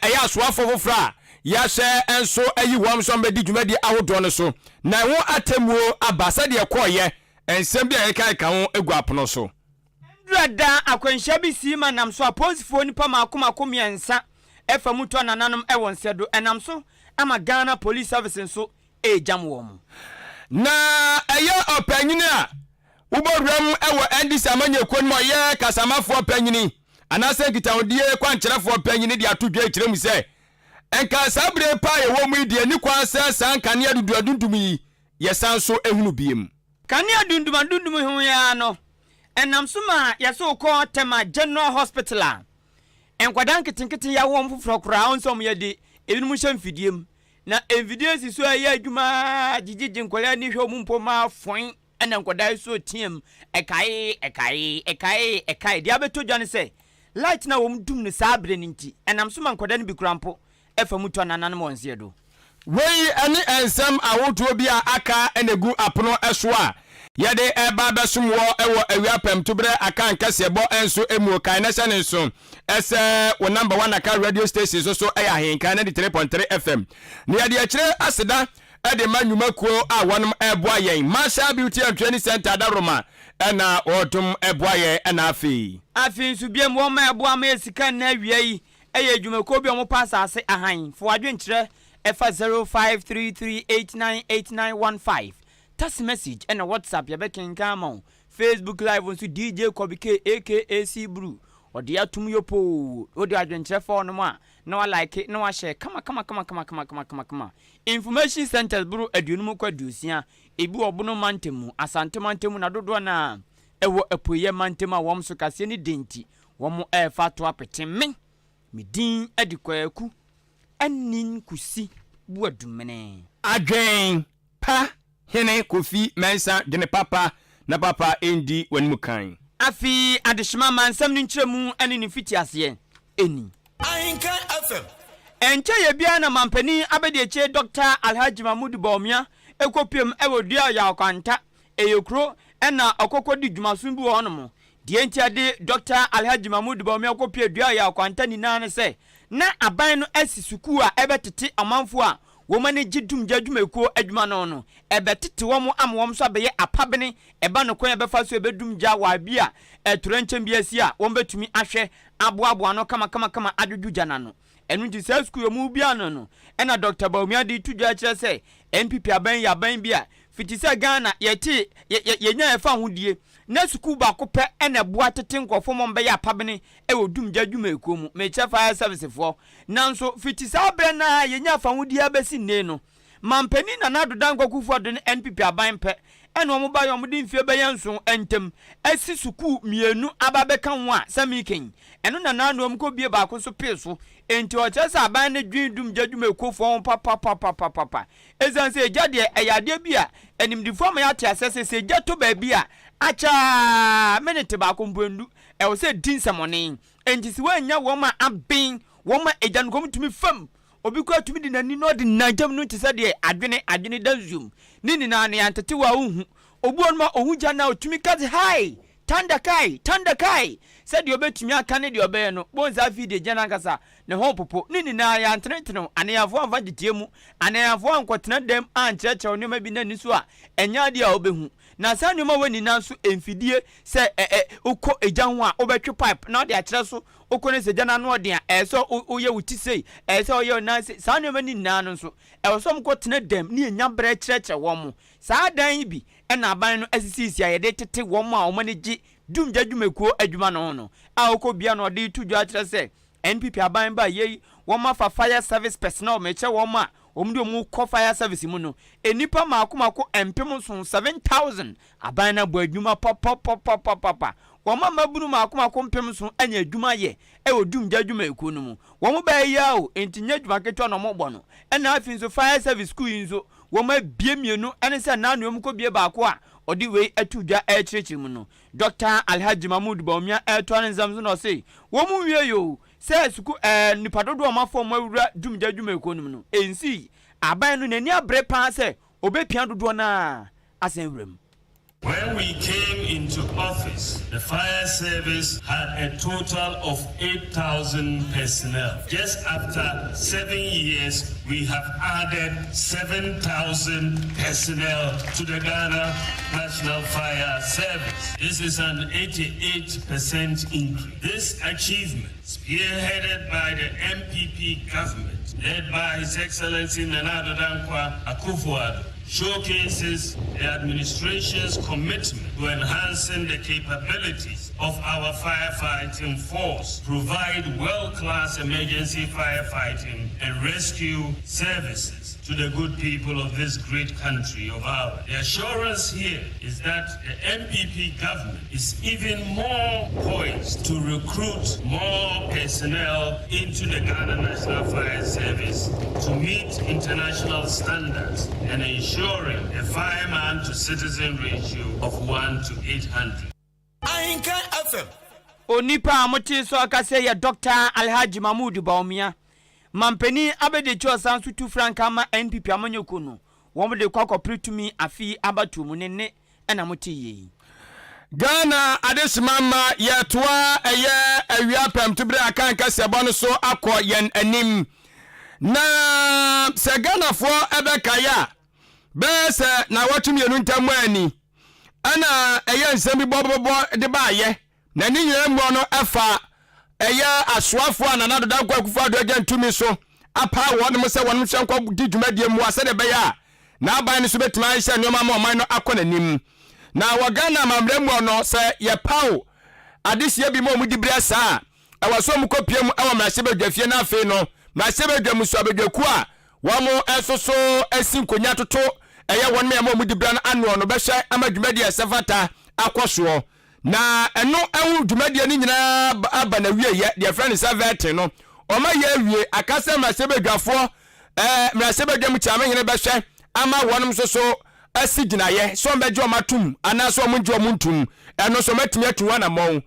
ɛyɛ asoafoɔ foforɔ a yɛahyɛ nso ayi wɔn nso bɛdi dwumadie ahodoɔ no so, na ɛho atemmuo aba sɛdeɛ kɔɔyɛ nsɛm bi a yɛka ho egu apono so. Ndura da akwanhyia bi sii ma nam so apolisifoɔ nipa mako mako 3 ɛfa mu tɔ nananom ɛwɔ nsɛ do, ɛnam so ama Ghana Police Service nso ɛgyam wɔn mu. Na ɛyɛ ɔpanyini a wobɔwuram ɛwɔ NDC amanyɔkuo no mu, ɔyɛ kasamafoɔ panyini anaasɛ nkitahodie kwankyerɛfoɔ panyini, de ato dwa kyerɛ mu sɛ nka saa bere pa a yɛwɔ mu yi deɛ, ni kwan sɛ saa nkanea dundum yi yɛsan so ehunu biem. Kanea dundum adundum ho ya no, ɛnam so ma yɛsɛ wokɔ Tema General Hospital a, nkwadaa nketenkete yɛ wɔn foforɔ koraa wɔn nso wɔn yɛ de ebinom hyɛ mfidie mu, na mfidie si so a ɛyɛ adwuma gyegyegye nkwadaa ani hwɛ wɔn mpo maa fɔn, ɛna nkwadaa yi so team ɛkae ɛkae ɛkae ɛkae. Deɛ abɛtɔ dwa no sɛ light na wɔn dum no saa abere no nti, ɛnam so ma nkwadaa no bi kura mpo ɛfa mu tɔ nananom wɔn nseɛ do. Wei ne nsɛm ahodoɔ bi a aka na egu apono so a yɛde ɛba bɛsom wɔ ɛwɔ awia pɛmtoberɛ aka nkɛseɛbɔ nso emu. Kan na hyɛ ne nso ɛsɛ wɔ number one aka radio station so ɛyɛ Ahenkan 93.3 FM, na yɛde akyerɛ aseda ɛde ma nnwumakuo a wɔnom ɛboa yɛn, Marshall Beauty and Training Center Adaroma, ɛna wɔdom ɛboa yɛn, ɛna afei Afei nso biam wɔn ma ɛboa ma yɛ sika nna awia yi ɛyɛ adwumakuo bi a wɔpa asase ahan fo adwenkyerɛ ɛfa 0533898915, text message ɛna WhatsApp, yɛbɛkenkan ama wo. Facebook Live nso, DJ Kɔbi K aka C Brew ɔde atum yopoo, wode adwenkyerɛ fa ɔnom a na walike na wahyɛ kama kama kama kama kama kama kama kama. Information centers boro 50 kɔ 60, ebi wɔ Bono mantam mu, Asante mantam mu, na dodoɔ na ɛwɔ Apueyɛ mantam a wɔn so kaseɛ ne de nti wɔn ɛrefa to apete. Me din adi Kwaku ɛne Nkusi Buadumene. Adwen pa hene Kofi Mɛnsa dwene papa na papa ɛndi w'anim kan. Afei adehyema ma nsɛm no nkyerɛmu ne ne mfitiaseɛ ɛni. Ahenkan FM. Ɛnkyɛ yɛ biara na mampanin abɛdi Dr. Alhaji Mahmudu Bawumia ɛkɔpiem ɛwɔ Dua Yakwanta, ɛyɛ kuro ɛna ɔkɔkɔ di dwumaso bi wɔ hɔnom. Deɛ nti ade Dr. Alhaji Mahmudu Bawumia kɔpie Dua Yakwanta nyinaa ne sɛ na aban no asi sukuu a ɛbɛtete ɔmanfoɔ a wɔn ani gye dumgya adwumakuo adwuma no, ɛbɛtete wɔn ama wɔn nso abɛyɛ apabene ɛba no kwan a ɛbɛfa so ɛbɛdum gya wɔ abi a ɛtorɛ nkyɛn bi asi a wɔn bɛtumi ahwɛ aboaboa no kamakamakama adwodwo gya n'ano. Ɛno nti saa sukuu yɛ mu bi ano no ɛna Dr. Bawumia de to dwa kyerɛ sɛ NPP aban yɛ aban bi a fiti sɛ Ghana yɛte yɛnya yɛfa ahodie na sukuu baako pɛ ɛna ɛboa tete nkurɔfoɔ ma bɛyɛ apabene ɛwɔ dumgya dwumakuo mu, mekyɛ fire service foɔ. Nanso fiti saa berɛ no a yɛnya afahodie abɛsi nne no, mampanin Nana Addo Dankwa Akufo Addo ne NPP aban pɛ ɛna wɔn ba yɛ wɔn de mfie bɛyɛ 7 ntam asi sukuu mmienu aba bɛka ho a sɛ meekɛn ɛno na naanu wɔn kɔ bie baako nso pee so. Nti ɔkyerɛ sɛ aban no dwen dumgya dwumakuofoɔ ho papapapapapa, ɛsiane sɛ egya deɛ ɛyɛ adeɛ bi a animdifoɔ ama yɛate asɛ sɛ egya tɔ baabi a akyaa minute baako mpo ndu, ɛwɔ sɛ di nsɛmɔne. Nti sɛ wɔanya wɔn a aben wɔn a egya no kɔm tumi fam, obi kora tumi de n'ani na ɔde nangyam no te sɛ deɛ adwene adwene da nsuom ne nyinaa no yɛantete wɔ a wohu obi wɔ no ma ohu gya na otumi ka sɛ hai tanda kai tanda kai, sɛdeɛ ɔbɛtumi aka ne deɛ ɔbɛyɛ no bonsa. Afei deɛ gya nankasa ne ho popo ne nyinaa yɛantenetene aneafoɔ amfa nteteɛ mu, aneafoɔ ankɔtena dɛm ankyerɛkyerɛw nneɛma bi n'ani so a ɛnyɛ adeɛ a wobɛhu. Na saa nneɛma wɔ nyinaa nso mfidie sɛ ɛ ɛ wokɔ egya ho a wobɛtwe pipe na ɔde akyerɛ so, wokɔ ne sɛ gya n'ano ɔden a ɛyɛ sɛ woyɛ wo ti sei, ɛyɛ sɛ ɔyɛ wo nan sei. Saa nneɛma no nyinaa no nso ɛwɔ sɛ ɔmokɔ tena dɛm ne yɛnya berɛ kyerɛkyerɛ wɔn mo. Saa dan yi bi ɛna aban no asisisi a yɛde tete wɔn a wɔn ani gye dumgya dwumakuo adwuma no ho no a wokɔ bia no ɔde to dwa kyerɛ sɛ NPP aban ba yei wɔn afa fire service personnel, mekyɛ wɔn a wɔn de wɔn kɔ fire service mu no, nnipa mako mako 7000, 7,000. Aban no abɔ adwuma papapapapapa. Wɔn a mabunu mako mako 7000 anya adwuma yɛ ɛwɔ dumgya adwumayɛkuo no mu wɔn bɛyɛ yia o, nti nyɛ adwuma ketewa na wɔn bɔ no. Ɛna afei nso fire service school yi nso wɔn abie mmienu, ɛne sɛ naanu wɔn kɔ bie baako a ɔde wei ato dwa ɛrekyerɛkyerɛ mu no, Dr. Alhaji Mahmood Bawumia ɛretoa ne nsɛm so na ɔse wɔn mu nwie yi o sɛ suku nipa dodoɔ a wɔn afɔ wɔn awura dumgya adwumayɛkuo no mu no nsi aban no n'ani abere paa sɛ obɛpia dodoɔ naa asan wura mu. When we came into office, the fire service had a total of 8,000 personnel. Just after 7 years, we have added 7,000 personnel to the Ghana National Fire Service. This is an 88% increase. This achievement, spearheaded by the NPP government, led by His Excellency Nana Addo Dankwa Akufo-Addo, showcases the administration's commitment to enhancing the capabilities of our firefighting force, provide world-class emergency firefighting and rescue services to the good people of this great country of ours. The assurance here is that the NPP government is even more poised to recruit more personnel into the Ghana National Fire Service to meet international standards and ensuring a fireman to citizen ratio of 1 to 800. Ahenkan FM. Onipa a motee sɛ ɔkasa yi yɛ Dɔkta Alhaji Mahmood Bawumia, Mampanin abadiakyiri a ɔsan nso tu frankaa ma NPP amanyɔkuo no, wɔn de kɔ akɔpere tumi afe yi abatoɔ mu. Ne nne na mote yie yi. Ghana adehyema mma yɛtoa ɛyɛ awia pɛmtobere akan kaseɛbɔ no so akɔ yɛn anim. Na sɛ Ghanafoɔ ɛbɛkae a, bɛyɛ sɛ nawɔtwe mmienu ntam ani ɛna ɛyɛ nsɛm bi bɔbɔbɔ de baayɛ na ne nyinaa mu no ɛfa ɛyɛ asoafoɔ a Nana Addo Dankwa Akufo-Addo agya ntumi so apaa wɔnom sɛ wɔnom hyɛ nkɔ di dwumadie mmoa sɛdeɛ ɛbɛyɛ a n'aban no so bɛtumi ahyehyɛ nneɛma ma ɔman no akɔ n'anim. Na wɔ Ghana amammerɛ mu no, sɛ yɛpaw adehyeɛ bi ma wɔn di berɛ saa a, ɛwɔ sɛ wɔn kɔpie mu wɔ mmarahyɛbadwafie na afei no mmarahyɛbadwa mu so abadwakuo a wɔn nso so asi nkonnwa toto ɛyɛ wɔn mmeammɔ a wɔn di berɛ no anoɔ no bɛhwɛ ama dwumadie a ɛsɛ fata akɔ soɔ. Na ɛno ho dwumadie no nyinaa aba n'awieɛ, deɛ yɛfrɛ no sɛ vetting no, wɔayɛ awie, aka sɛ mmarahyɛbadwafoɔ, ɛɛ mmarahyɛbadwam kyeamehene bɛhwɛ ama wɔnom nso so asi gyinaeɛ sɛ wɔbɛgye wɔn atom anaasɛ wɔn ngye wɔn ntom, ɛno nso wɔatumi atu ho anammɔn.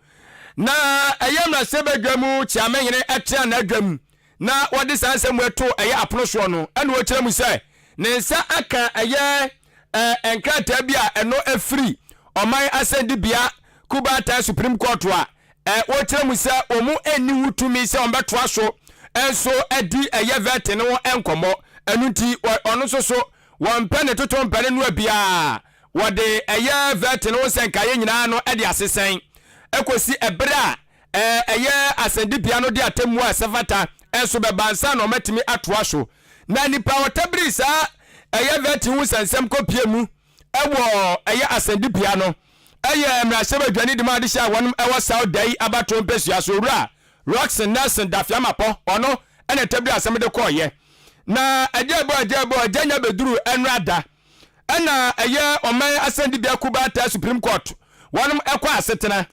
Na ɛyɛ mmarahyɛbadwam kyeamehene ɛtena n'adwam na wɔde saa nsɛm wei to ɛyɛ apono soɔ no, ɛna ɔkyerɛ mu sɛ ne nsa aka ɛyɛ ɛɛ nkrataa bi a ɛno ɛfiri ɔman asɛndibea Kubaatan Supreme Court a ɛ wɔkyerɛ mu sɛ wɔn nni ho tumi sɛ wɔn bɛtoa so nso adi ɛyɛ vɛte no ho nkɔmmɔ. Ɛno nti ɔno nso so wɔmpɛ ne toto mpɛ ne noa biara. Wɔde ɛyɛ vɛte no ho nsɛnkaeɛ nyinaa no de asesɛn ɛkɔsi ɛberɛ a ɛyɛ asɛnnibea no de atemmuo a ɛsɛ fata nso bɛba ansa na wɔatumi atoa so. Na nnipa a wɔtabirii saa ɛyɛ vetting ho nsɛnsɛm kɔpie mu wɔ ɛyɛ asɛnnibea no yɛ mmarahyɛbadwani de ma adehyɛ a wɔnom wɔ South Dayi abatoɔ mpasua so, Owura Rockson Nelson Dafiamapɔ, ɔno na ɛtabiri asɛm de kɔeɛ. Na agya bɔ agya bɔ agya nya bɛduru ɛnora da ɛna ɛyɛ ɔman asɛnnibea Kubaata Supreme Court wɔnom ɛkɔ asetena.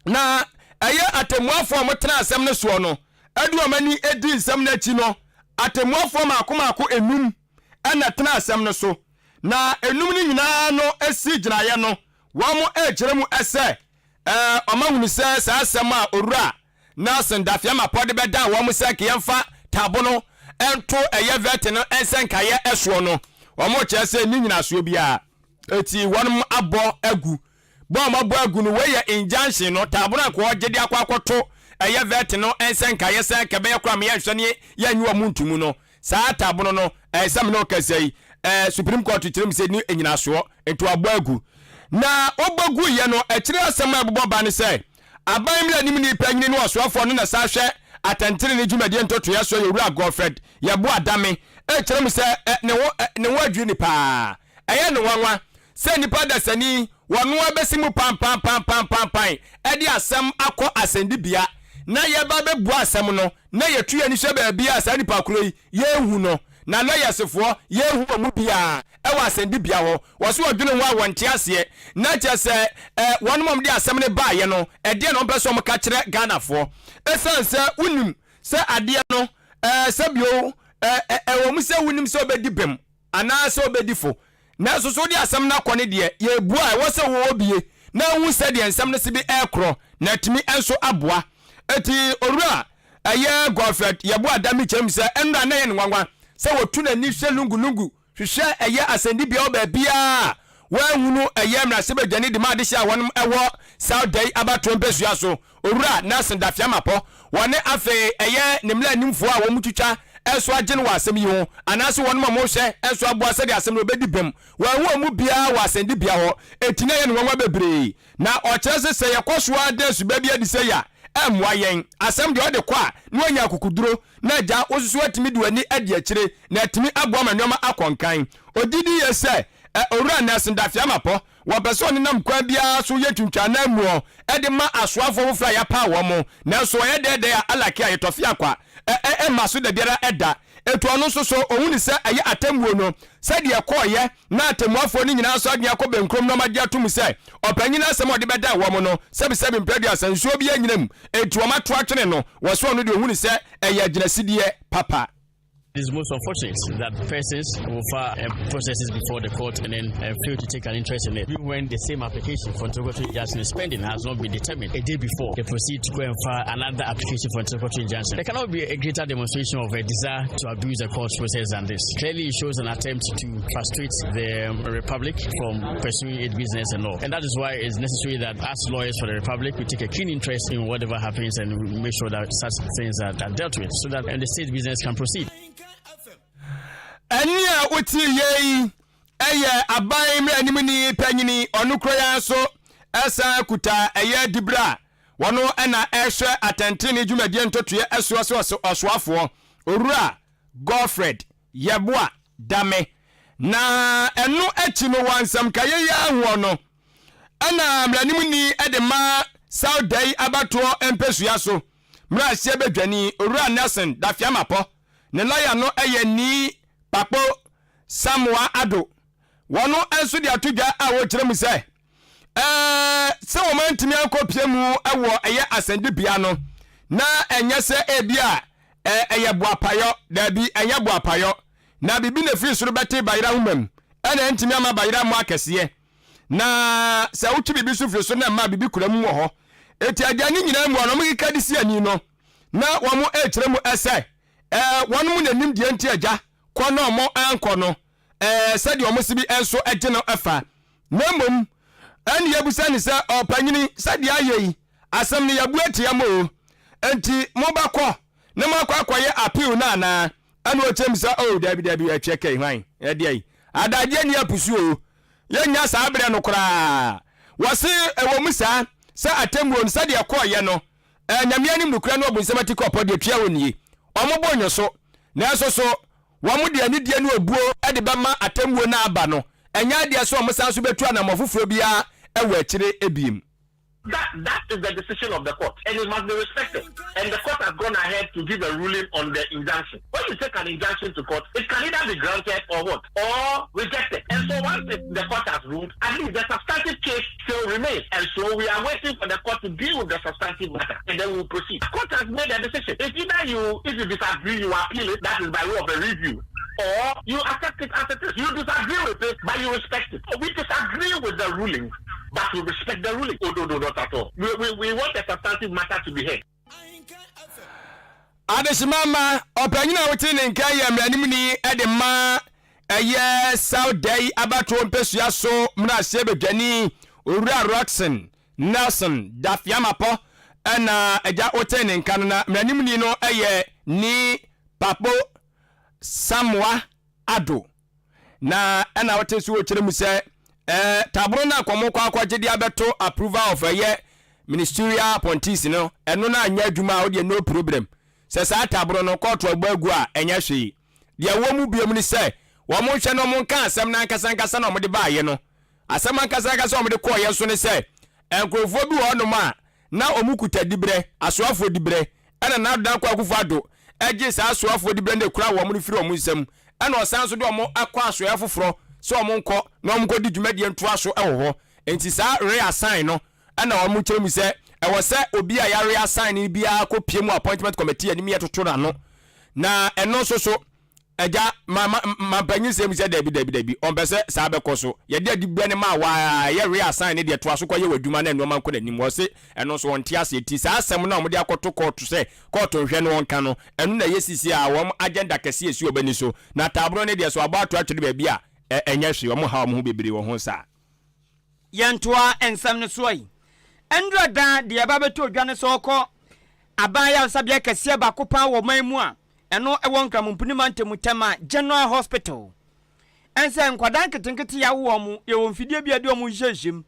Na ɛyɛ atɛmmuafoɔ a wɔtena asɛm no soɔ no de wɔn ani di nsɛm no akyi no, atɛmmuafoɔ mmaako mmaako enum na ɛtena asɛm no so, na enum no nyinaa no si gyinaeɛ no, wɔrekyerɛ mu sɛ wɔahunu sɛ saa asɛm a Owura Nelson Dafeamapɔ de bɛdan wɔn sɛ nka yɛmfa tabo no nto ɛyɛ vɛte no nsɛnkaeɛ soɔ no, wɔrekyerɛ sɛ ɛnni nyinasoɔ biara, enti wɔn abɔ agu. Bɔ a wɔabɔ agu no, wei yɛ injunction no, taaboro a nka wɔgye de akɔ akɔto ɛyɛ vet no nsɛ nka yɛ sɛ nka ɛbɛyɛ koraa ma yɛnhwɛ ne yɛnnye wɔn nto mu no, saa tabono no, ɛɛ sɛ me ne wo kasa yi, ɛɛ Supreme Court kyerɛ mu sɛ ɛnni nnyinasoɔ, nti wɔabɔ agu. Na wɔbɔ guiɛ no, akyire asɛm a ɛbobɔ ba ne sɛ, Aban mmaranimni panyini ne ɔsoafoɔ no na san hwɛ atɛntenenee dwumadie ntotoeɛ soɔ yɛ Owura Godfred Yeboah Dame, ɛkyerɛ mu sɛ ɛ ne ho ɛ ne ho adwiri no paa. Ɛyɛ no nwanwa sɛ nnipa dasani wɔno ara bɛsi mu panpanpanpanpanpan de asɛm akɔ asɛnnibea na yɛba bɛbua asɛm no na yɛtu yɛn ani hwɛ baabi a saa nipa korɔ yi yɛnhu no na lɔyɛsefoɔ yɛnhu wɔn mu biara wɔ asɛnnibea hɔ. Wɔse wɔdwene ho a wɔnte aseɛ na kyerɛ sɛ wɔnom a wɔde asɛm no baeɛ no ɛdeɛn na wɔpɛ sɛ wɔka kyerɛ Ghanafoɔ ɛsiane sɛ wonim sɛ adeɛ no sɛbio ɛwɔ mu sɛ wonim sɛ wobɛdi bem anaasɛ obedi fo. Nanso so wode asɛm no akɔ ne deɛ yɛrebua a ɛwɔ sɛ wowɔ bie na wohu sɛdeɛ nsɛm no se bi rekorɔ na atumi nso aboa. Enti Owura ɛyɛ Godfred Yeboah Dame kyerɛ mu sɛ ɛnora na ɛyɛ no nwanwa sɛ wɔtu n'ani hwɛ lungu lungu hwehwɛ ɛyɛ asɛnnibea wɔ baabiara a Wɔanhunu ɛyɛ mmarahyɛbadwani de ma adehye a wɔnom ɛwɔ South Dayi abatoɔ mpɛsua so, Owura Nelson Dafeamapɔ. Wɔne afei ɛyɛ ne mmranimfoɔ a wɔn twitwa nso agye no wɔ asɛm yi ho, anaase wɔnom a wɔhwɛ nso aboa sɛdeɛ asɛm no wɔbɛdi bem. Wɔanhu wɔn mu biara wɔ asɛndibea hɔ, enti na ɛyɛ no nwanwa bebree. Na ɔkyerɛ se sɛ yɛkɔ so ara da suba bi adi sei a, ɛmmoa yɛn. Asɛm deɛ ɔde kɔ a, na wanya akokoduro, na agya wo nso so atumi de w'ani adi akyire, na atumi aboa ma nneɛma akɔ nkan. Ɔgye di yie sɛ, ɛ, Owura Nelson Dafeamapɔ, wɔpɛ sɛ ɔnenam kwan biara so yɛ ntwintwananmuo de ma asoafoɔ foforɔ a yɛapaw wɔn, nanso ɔyɛ dɛɛdɛɛ a alake a yɛtɔfe akwa, ɛ, ɛ, ɛmma so dabiara da. Enti ɔno nso so, ɔhu no sɛ ɛyɛ atemmuo no, sɛdeɛ ɛkɔeɛ na atemmuafoɔ no nyinaa nso adwene akɔ bɛnkurom na wɔagye atom sɛ ɔpanyin no asɛm a ɔde bɛdan wɔn no, sɛbesɛbe mprɛ aduasa, nsuo biara nnyina mu, enti wɔato atwene no, wɔ sɛ ɔno deɛ ɔhu no sɛ ɛyɛ agyinasideɛ papa. It is most unfortunate that persons will file processes before the court and then fail to take an interest in it. Even when the same application for interlocutory injunction is pending has not been determined a day before, they proceed to go and file another application for interlocutory injunction. There cannot be a greater demonstration of a desire to abuse the court process than this. Clearly, it shows an attempt to frustrate the Republic from pursuing its business and law. And that is why it's necessary that as lawyers for the Republic, we take a keen interest in whatever happens and we make sure that such things are, are dealt with so that and the state business can proceed. Ɛnne a wotie yei yɛ aban mmaranimni panyini, ɔno kura yi ara nso san kuta ɛyɛ diberɛ a wɔno na ɛhwɛ atɛntrenee dwumadie ntotoeɛ soɔ sɛ ɔsoafoɔ, Owura Godfred Yeboah Dame. Na ɛno akyi no wɔ nsɛmkaeɛ yi ara hoɔ no, ɛna mmaranimni de ma South Dayi abatoɔ mpɛsua so mmarahyɛ badwani Owura Nelson Dafeamapɔ, ne lɔya no yɛ Nii Kpakpo Samoa Addo. Wɔn nso de ato dwa a wɔkyerɛ mu sɛ, ɛɛ sɛ wɔn antumi ankɔpie mu wɔ ɛyɛ asɛnnibea no, na ɛnyɛ sɛ ebi a ɛyɛ boapayɔ, daabi, ɛnyɛ boapayɔ, na biribi na ɛfiri soro bɛte bayerɛ ahoma mu, ɛna ɛntumi ama bayerɛ ammɔ akɛseɛ. Na sɛ wotwe biribi so firi so na ɛma biribi kura mu wɔ hɔ. Enti agya ne nyinaa mu a na wɔkeka de si ani no, na wɔrekyerɛ mu sɛ ɛɛ wɔn mu na nim deɛ nti agya kɔ na wɔn ankɔ no, ɛɛ sɛdeɛ wɔn se bi nso gye no fa. Na mmom ɛne yɛbisa ne sɛ, ɔpanyini, sɛdeɛ ayɛ yi, asɛm no yɛabu atia mo o, enti mobɛkɔ na moakɔ akɔyɛ appeal no anaa? Ɛna ɔkyerɛ mu sɛ, oh, dabi, dabi, ɛtwɛ kɛi, hwan, ɛdeɛ yi, adagyeɛ ni apusu o, yɛnnya saa berɛ no koraa. Wɔse ɛwɔ mu saa, sɛ atemmuo no, sɛdeɛ ɛkɔɔeɛ no, ɛɛ, Nyame anim nokorɛ ne ɔbonsam atikɔpɔ deɛ tua hɔ nie. Wɔn bo nnwo so, nanso so wɔn de anidie ne obuo de bɛma atemmuo no a aba no, ɛnyɛ adeɛ sɛ wɔn san nso bɛtu anammɔn foforɔ biara wɔ akyire biem. That that is the decision of the court and it must be respected and the court has gone ahead to give a ruling on the injunction. When you take an injunction to court, it can either be granted or what? Or rejected. And so once it, the court has ruled, at least the substantive case still remains. And so we are waiting for the court to deal with the substantive matter and then we'll proceed. The court has made a decision. It's either you, if you disagree, you appeal it, that is by way of a review or you accept it as it is. You disagree with it, but you respect it. We disagree with the ruling, but we respect the ruling. Oh, no, no, not at all. We, we, we want a substantive matter to be heard. Adehyema mma, ɔpanyin a wote ne nka yɛ mmaranimni de ma ɛyɛ South Dayi abatoɔ mpesua so mmarahyɛbadwani Owura Rockson Nelson Dafiamapɔ ɛna agya wote ne nka no na mmaranimni no yɛ Nii Papo Samoa Addo. Na ɛna wote so wɔkyerɛ mu sɛ ɛɛ taboro no a kɔmɔ kɔ akɔgye de abɛto approval of ɛyɛ ministerial appointees no ɛno no anyɛ adwuma a wodeɛ no problem sɛ saa taboro no kɔɔto abɔ agu a ɛnyɛ hwee. Deɛ ɛwɔ mu biom ne sɛ wɔn nhwɛ na wɔn nka asɛm no ankasa ankasa na wɔde baayɛ no. Asɛm ankasa ankasa a wɔde kɔɔyɛ nso ne sɛ nkurɔfoɔ bi wɔ hɔnom a na wɔn kuta diberɛ, asoafoɔ diberɛ, ɛna Nana Dankwa Akufo Addo gyee saa asoafoɔ diberɛ no de kuraa wɔn no firi wɔn nsam, ɛna ɔsan nso de wɔn kɔ asoɛeɛ foforɔ sɛ wɔn nkɔ na wɔn nkɔdi dwumadie ntoa so wɔ hɔ. Nti saa reassign no ɛna wɔn kyerɛ mu sɛ ɛwɔ sɛ obi a yɛareassign no biara kɔ pie mu appointment committee anim yɛtoto n'ano, na ɛno nso so Agya, ma, ma, ma mpanyin sɛm sɛ dabi, dabi, dabi, ɔmpɛ sɛ saa bɛkɔ so. Yɛde adibɛ no maa wo a, ɛyɛ reassign ne deɛ toa so kɔyɛ w'adwuma na nnoɔma nkɔ n'anim. Ɔse ɛno nso ɔnte aseɛ. Nti saa asɛm no a wɔde akɔto kɔɔto sɛ kɔɔto nhwɛ no ɔnka no, ɛno na ɛyɛ sisi a wɔn agenda kɛseɛ a ɛsi wɔn ani so. Na taabono no deɛ sɛ wɔabɔ ato atwere baabi a, ɛ, ɛnyɛ hwee, wɔnha wɔn ho bebree wɔ ho saa. Yɛntoa nsɛm no so yi. Ɛndura da deɛ ɛba bɛtɔ dwa ne sɛ ɔkɔ aban ayaresabea kɛseɛ baako paa wɔ ɔman mu a ɛno ɛwɔ Nkramompini mantam Tema General Hospital. Ɛnsɛ nkwadaa nketenkete yɛawo wɔn, yɛwɔ mfidie bi a yɛde wɔn hyehyɛ mu,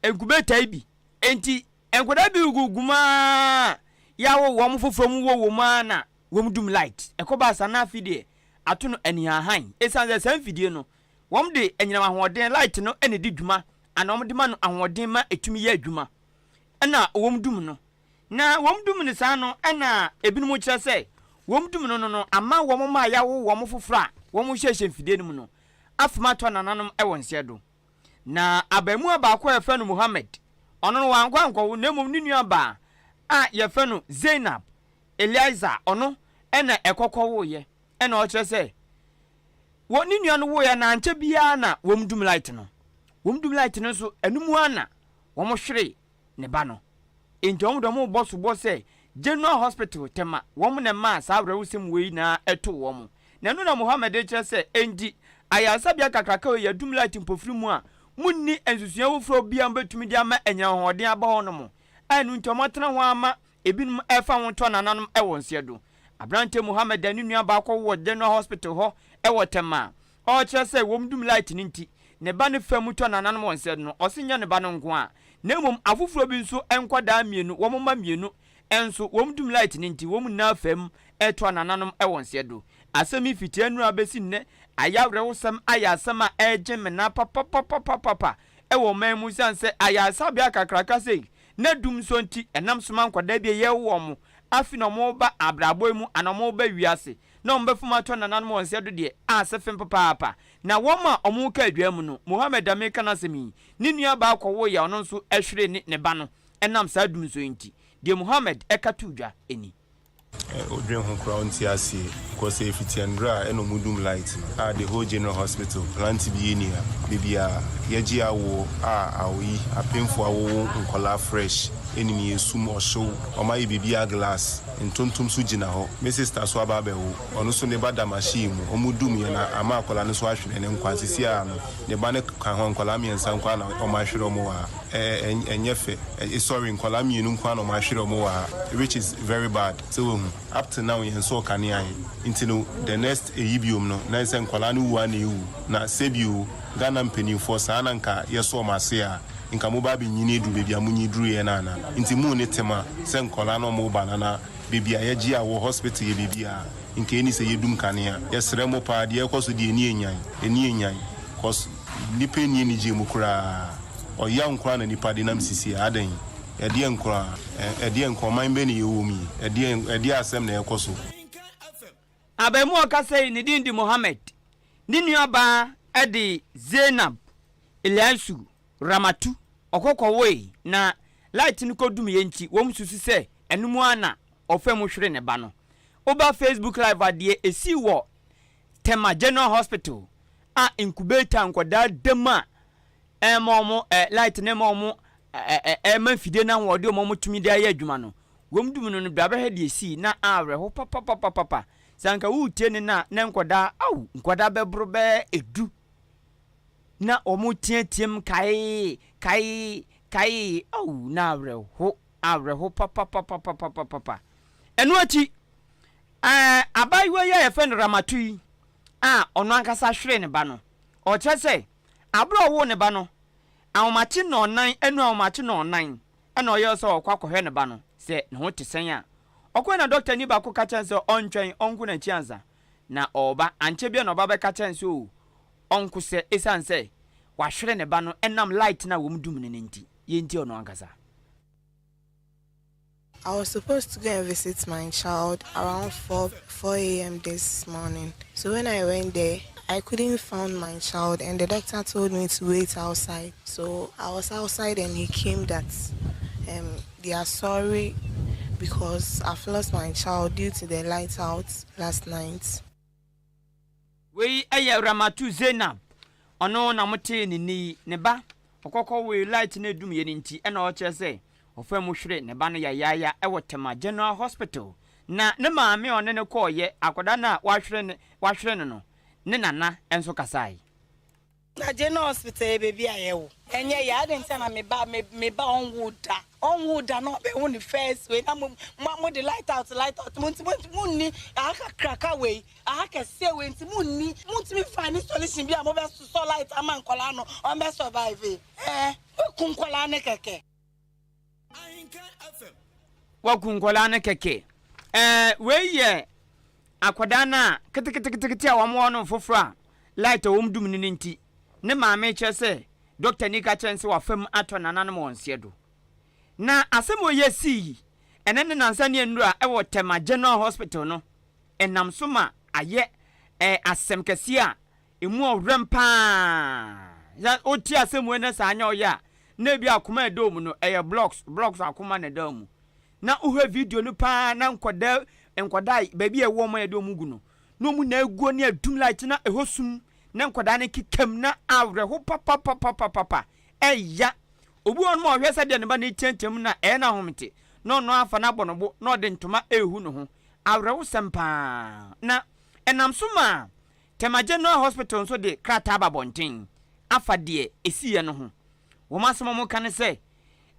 incubator yi bi. Enti nkwadaa bi gugu mu ara yɛawo wɔn foforɔ mu wɔ wɔn mu ara na wɔn dum light. Ɛkɔba saa na afei deɛ ato no anihahan. Ɛsiane sɛ saa mfidie no wɔde anyinam ahoɔden, light no na ɛdi dwuma anaa wɔde ma no ahoɔden ma ɛtumi yɛ adwuma ɛna wɔn dum no. Na wɔn dum no saa no ɛna ebinom kyerɛ sɛ wɔn dum no no no ama wɔn mma a yɛawo wɔn foforɔ a wɔn hyehyɛ mfidie no mu no afom atɔ nananom wɔ nseɛ do. Na abaamua baako a yɛfrɛ no Muhammad, ɔno no wankɔ ankɔwo na mmom ne nua baa a yɛfrɛ no Zainab Eliza ɔno ɛna ɛkɔ kɔwoeɛ ɛna ɔkyerɛ sɛ wɔ ne nua no woeɛ na ankyɛ biara na wɔn dum light no. Wɔn dum light no nso ɛno mu ara na wɔn hwere ne ba no. Enti wɔn de wɔn rebɔ soboɔ sɛ General Hospital Tema wɔn na ɛmaa saa awerɛhosɛm wei nyinaa ɛtoo wɔn. Na ɛno na Mohammed rekyerɛ sɛ enti ayaresabea kakraka wei yɛdum light mpofiri mu a monni nsusuiɛ foforɔ biara mobɛtumi de ama anyinam ahoɔden aba hɔ nom a ɛno nti wɔatena hɔ ara ma ebinom refa ho tɔ nananom wɔ nseɛ do. Aberanteɛ Mohammed a ne nua baa kɔwo wɔ General Hospital hɔ wɔ Tema a ɔrekyerɛ sɛ wɔn dum light no nti ne ba no fa mu tɔ nananom wɔ nseɛ do no, ɔse nyɛ ne ba no nko ara na mmom afoforɔ bi nso nkwadaa mmienu, wɔn mma mmienu nso wɔn dum light no nti wɔn nyinaa fa mu tɔ nananom wɔ nseɛ do. Asɛm yi fiti anura bɛsi nnɛ ayɛ awerɛhosɛm ayɛ asɛm a ɛregye mena papapapapapa wɔ ɔman mu esiane sɛ ayaresabea kakraka sei na dum nso nti ɛnam so ma nkwadaa bi a yɛrewo wɔn afi na wɔreba abrabɔ yi mu anaa wɔreba wiase na wɔbɛfom atɔ nananom wɔn nsa do deɛ ase fem papaapa. Na wɔn a wɔreka adwaa mu no, Mohammed a mereka n'asɛm yi, ne nua baa kɔwoeɛ a ɔno nso hweree ne ne ba no ɛnam saa dum nso yi nti. Deɛ Mohammed ka too dwa ni. Wodwen ho koraa wonte aseɛ because sɛ ɛfiti ɛndra a ɛna ɔmo dum light no a the whole general hospital plant bi ɛni ha baabi a yɛgye awoɔ a aoyi apemfoɔ awowo nkɔlaa fresh ɛnim yɛ sum ɔhyew ɔmo ayɛ biribiaa glass ntontom so gyina hɔ me sister so aba abɛwo ɔno so ne ba da machine mu ɔmo dum yɛ na ama akɔlaa no so ahwere ne nkwa sisi a no ne ba no ka ho nkɔlaa miɛnsa nkoaa na ɔmo ahwere ɔmo wɔ ha. Ɛnyɛ fɛ. Sorry nkwadaa mienu nkoaa na ɔmo ahwere ɔmo wɔ ha which is very bad sɛ wahu up till now yɛn sɔɔ kanea he nti no the next eyi biom no na ɛsɛ nkwadaa no wu a na ewu na sɛbi o Ghana mpaninfoɔ saa na nka yɛsɔ ɔmo ase a nka mo ba abɛnyini aduru baabi a mo nyi duruiɛ no anaa nti mo nni tema sɛ nkwadaa no ɔmo ba no anaa baabi a yɛgye a wɔ hospital yɛ baabi a nka ɛni sɛ yɛdum kanea yɛsrɛ mo paa deɛ ɛkɔ so deɛ ɛni enyan ɛni enyan cos Nnipa nni anigyeɛ mu koraa. Ɔyaw nkoaa na nnipa de nam sisi a, adɛn? Ɛdeɛn nkoaa? Ɛdeɛn nkoaa? Ɔman bɛn na yɛwɔ mu yi? Ɛdeɛn, ɛdeɛn asɛm na ɛrekɔ so? Abarimaa a ɔkasa yi, ne din de Mohammed. Ne nuabaa de Zainab Illiasu Ramatu. Ɔkɔ kɔwoe, na light no kɔdumiiɛ nti, wɔsusu sɛ ɛno mu ara na ɔfaa mu hweree ne ba no. Woba Facebook Live a, deɛ ɛsii wɔ Tema General Hospital a incubator nkwadaa da mu a ɛma wɔn ɛ light no ɛma wɔn ɛ ɛ ɛma mfidie no ahoɔden wɔn wɔn tumi de ayɛ adwuma no wɔn dum no no bra bɛhwɛ deɛ esii na awerɛho papapapapa sɛ anka woretie ne na na nkwadaa aw nkwadaa bɛboro bɛyɛ edu na wɔn teateam kae kae kae aw na awerɛho awerɛho papapapapapapa ɛno akyi ɛɛ abaayewa yi a yɛfrɛ no Ramatu yi a ɔno ankasa hweree ne ba no. Ɔkyerɛ sɛ, bere a ɔwoo ne ba no, ahomakye nnɔnnan anu ahomakye nnɔnnan na ɔyɛɛ sɛ ɔrekɔ akɔhwɛ ne ba no sɛ ne ho te sɛn a. Ɔkɔe na dɔktani baako ka kyerɛɛ no sɛ ɔntwɛn, ɔnko n'akyi ansa na ɔreba. Ankyɛ biara na ɔba bɛka kyerɛɛ no sɛ oo, ɔnko sɛ esiane sɛ wahwere ne ba no ɛnam light no a wɔdum no no nti. Yɛntie ɔno ankasa. I was supposed to go and visit my child around 4 4 a.m. this morning. So when I went there, I couldn't find my child and the doctor told me to wait outside. So I was outside and he came that um, they are sorry because I've lost my child due to the light out last night. Wei yɛ Ramatu Zainab, ɔno na motee ne nne yi, ne ba ɔkɔkɔ wee light no edumyɛ no nti ɛna ɔkyerɛ sɛ ɔfaa mu hwere ne ba no yayaaya wɔ Tema General Hospital na ne maame a ɔne no kɔɔyɛ akwadaa no a wahwere ne wahwere no no ne nana nso kasae. Na general hospital yɛ baabi a yɛwo ɛnyɛ yɛ adɛn nti na me ba me ba ɔnwo da ɔnwo da na ɔbɛwo ne first wei na mo mo de light out light out mo nti mo nni aha kakraka wei aha kɛseɛ wei nti mo nni mo ntumi find solution bi a mo bɛ sosɔ light ama nkɔlaa no ɔn bɛ survive ɛɛ mo ku nkɔlaa ne kɛkɛ. Waku nkɔlaa no kɛkɛ ɛɛ wei yɛ Akwadaa no a keteketekete a wɔwɔ no foforɔ a light a wɔn dum no no nti, ne maame kyerɛ sɛ dɔktani ka kyerɛ no sɛ wafa mu atɔ nananom wɔn nseɛ do. Na asɛm wei asii yi, ɛnɛ ne nansa ne nnura wɔ Tema General Hospital no, ɛnam so ma ayɛ eh, asɛm kɛseɛ a ɛmu ɔwerɛm paa. Sɛ wote asɛm wei na saa anyɛ ɔyɛ a, na ebi akoma a ɛda mu no, ɛyɛ blocks, blocks akoma na ɛda mu. Na wohwɛ video no paa na nkwadaa nkwadaa baabi a ɛwɔ wɔn a yɛde wɔn gu no na wɔn nyinaa aguo ne adum light na ɛhɔ sum na nkwadaa no kekam na awerɛho papapapapapa ɛya obi wɔ nom a ɔhwɛ sɛdeɛ ne ba no reteateam na ɛyɛ no ahomete na ɔno afa no abɔ no bo na ɔde ntoma ɛrehu ne ho awerɛhosɛm paa na ɛnam so maa Tema General Hospital nso de krataa ba abɔnten afa deɛ ɛsiiɛ no ho wɔn asɛm a wɔka ne sɛ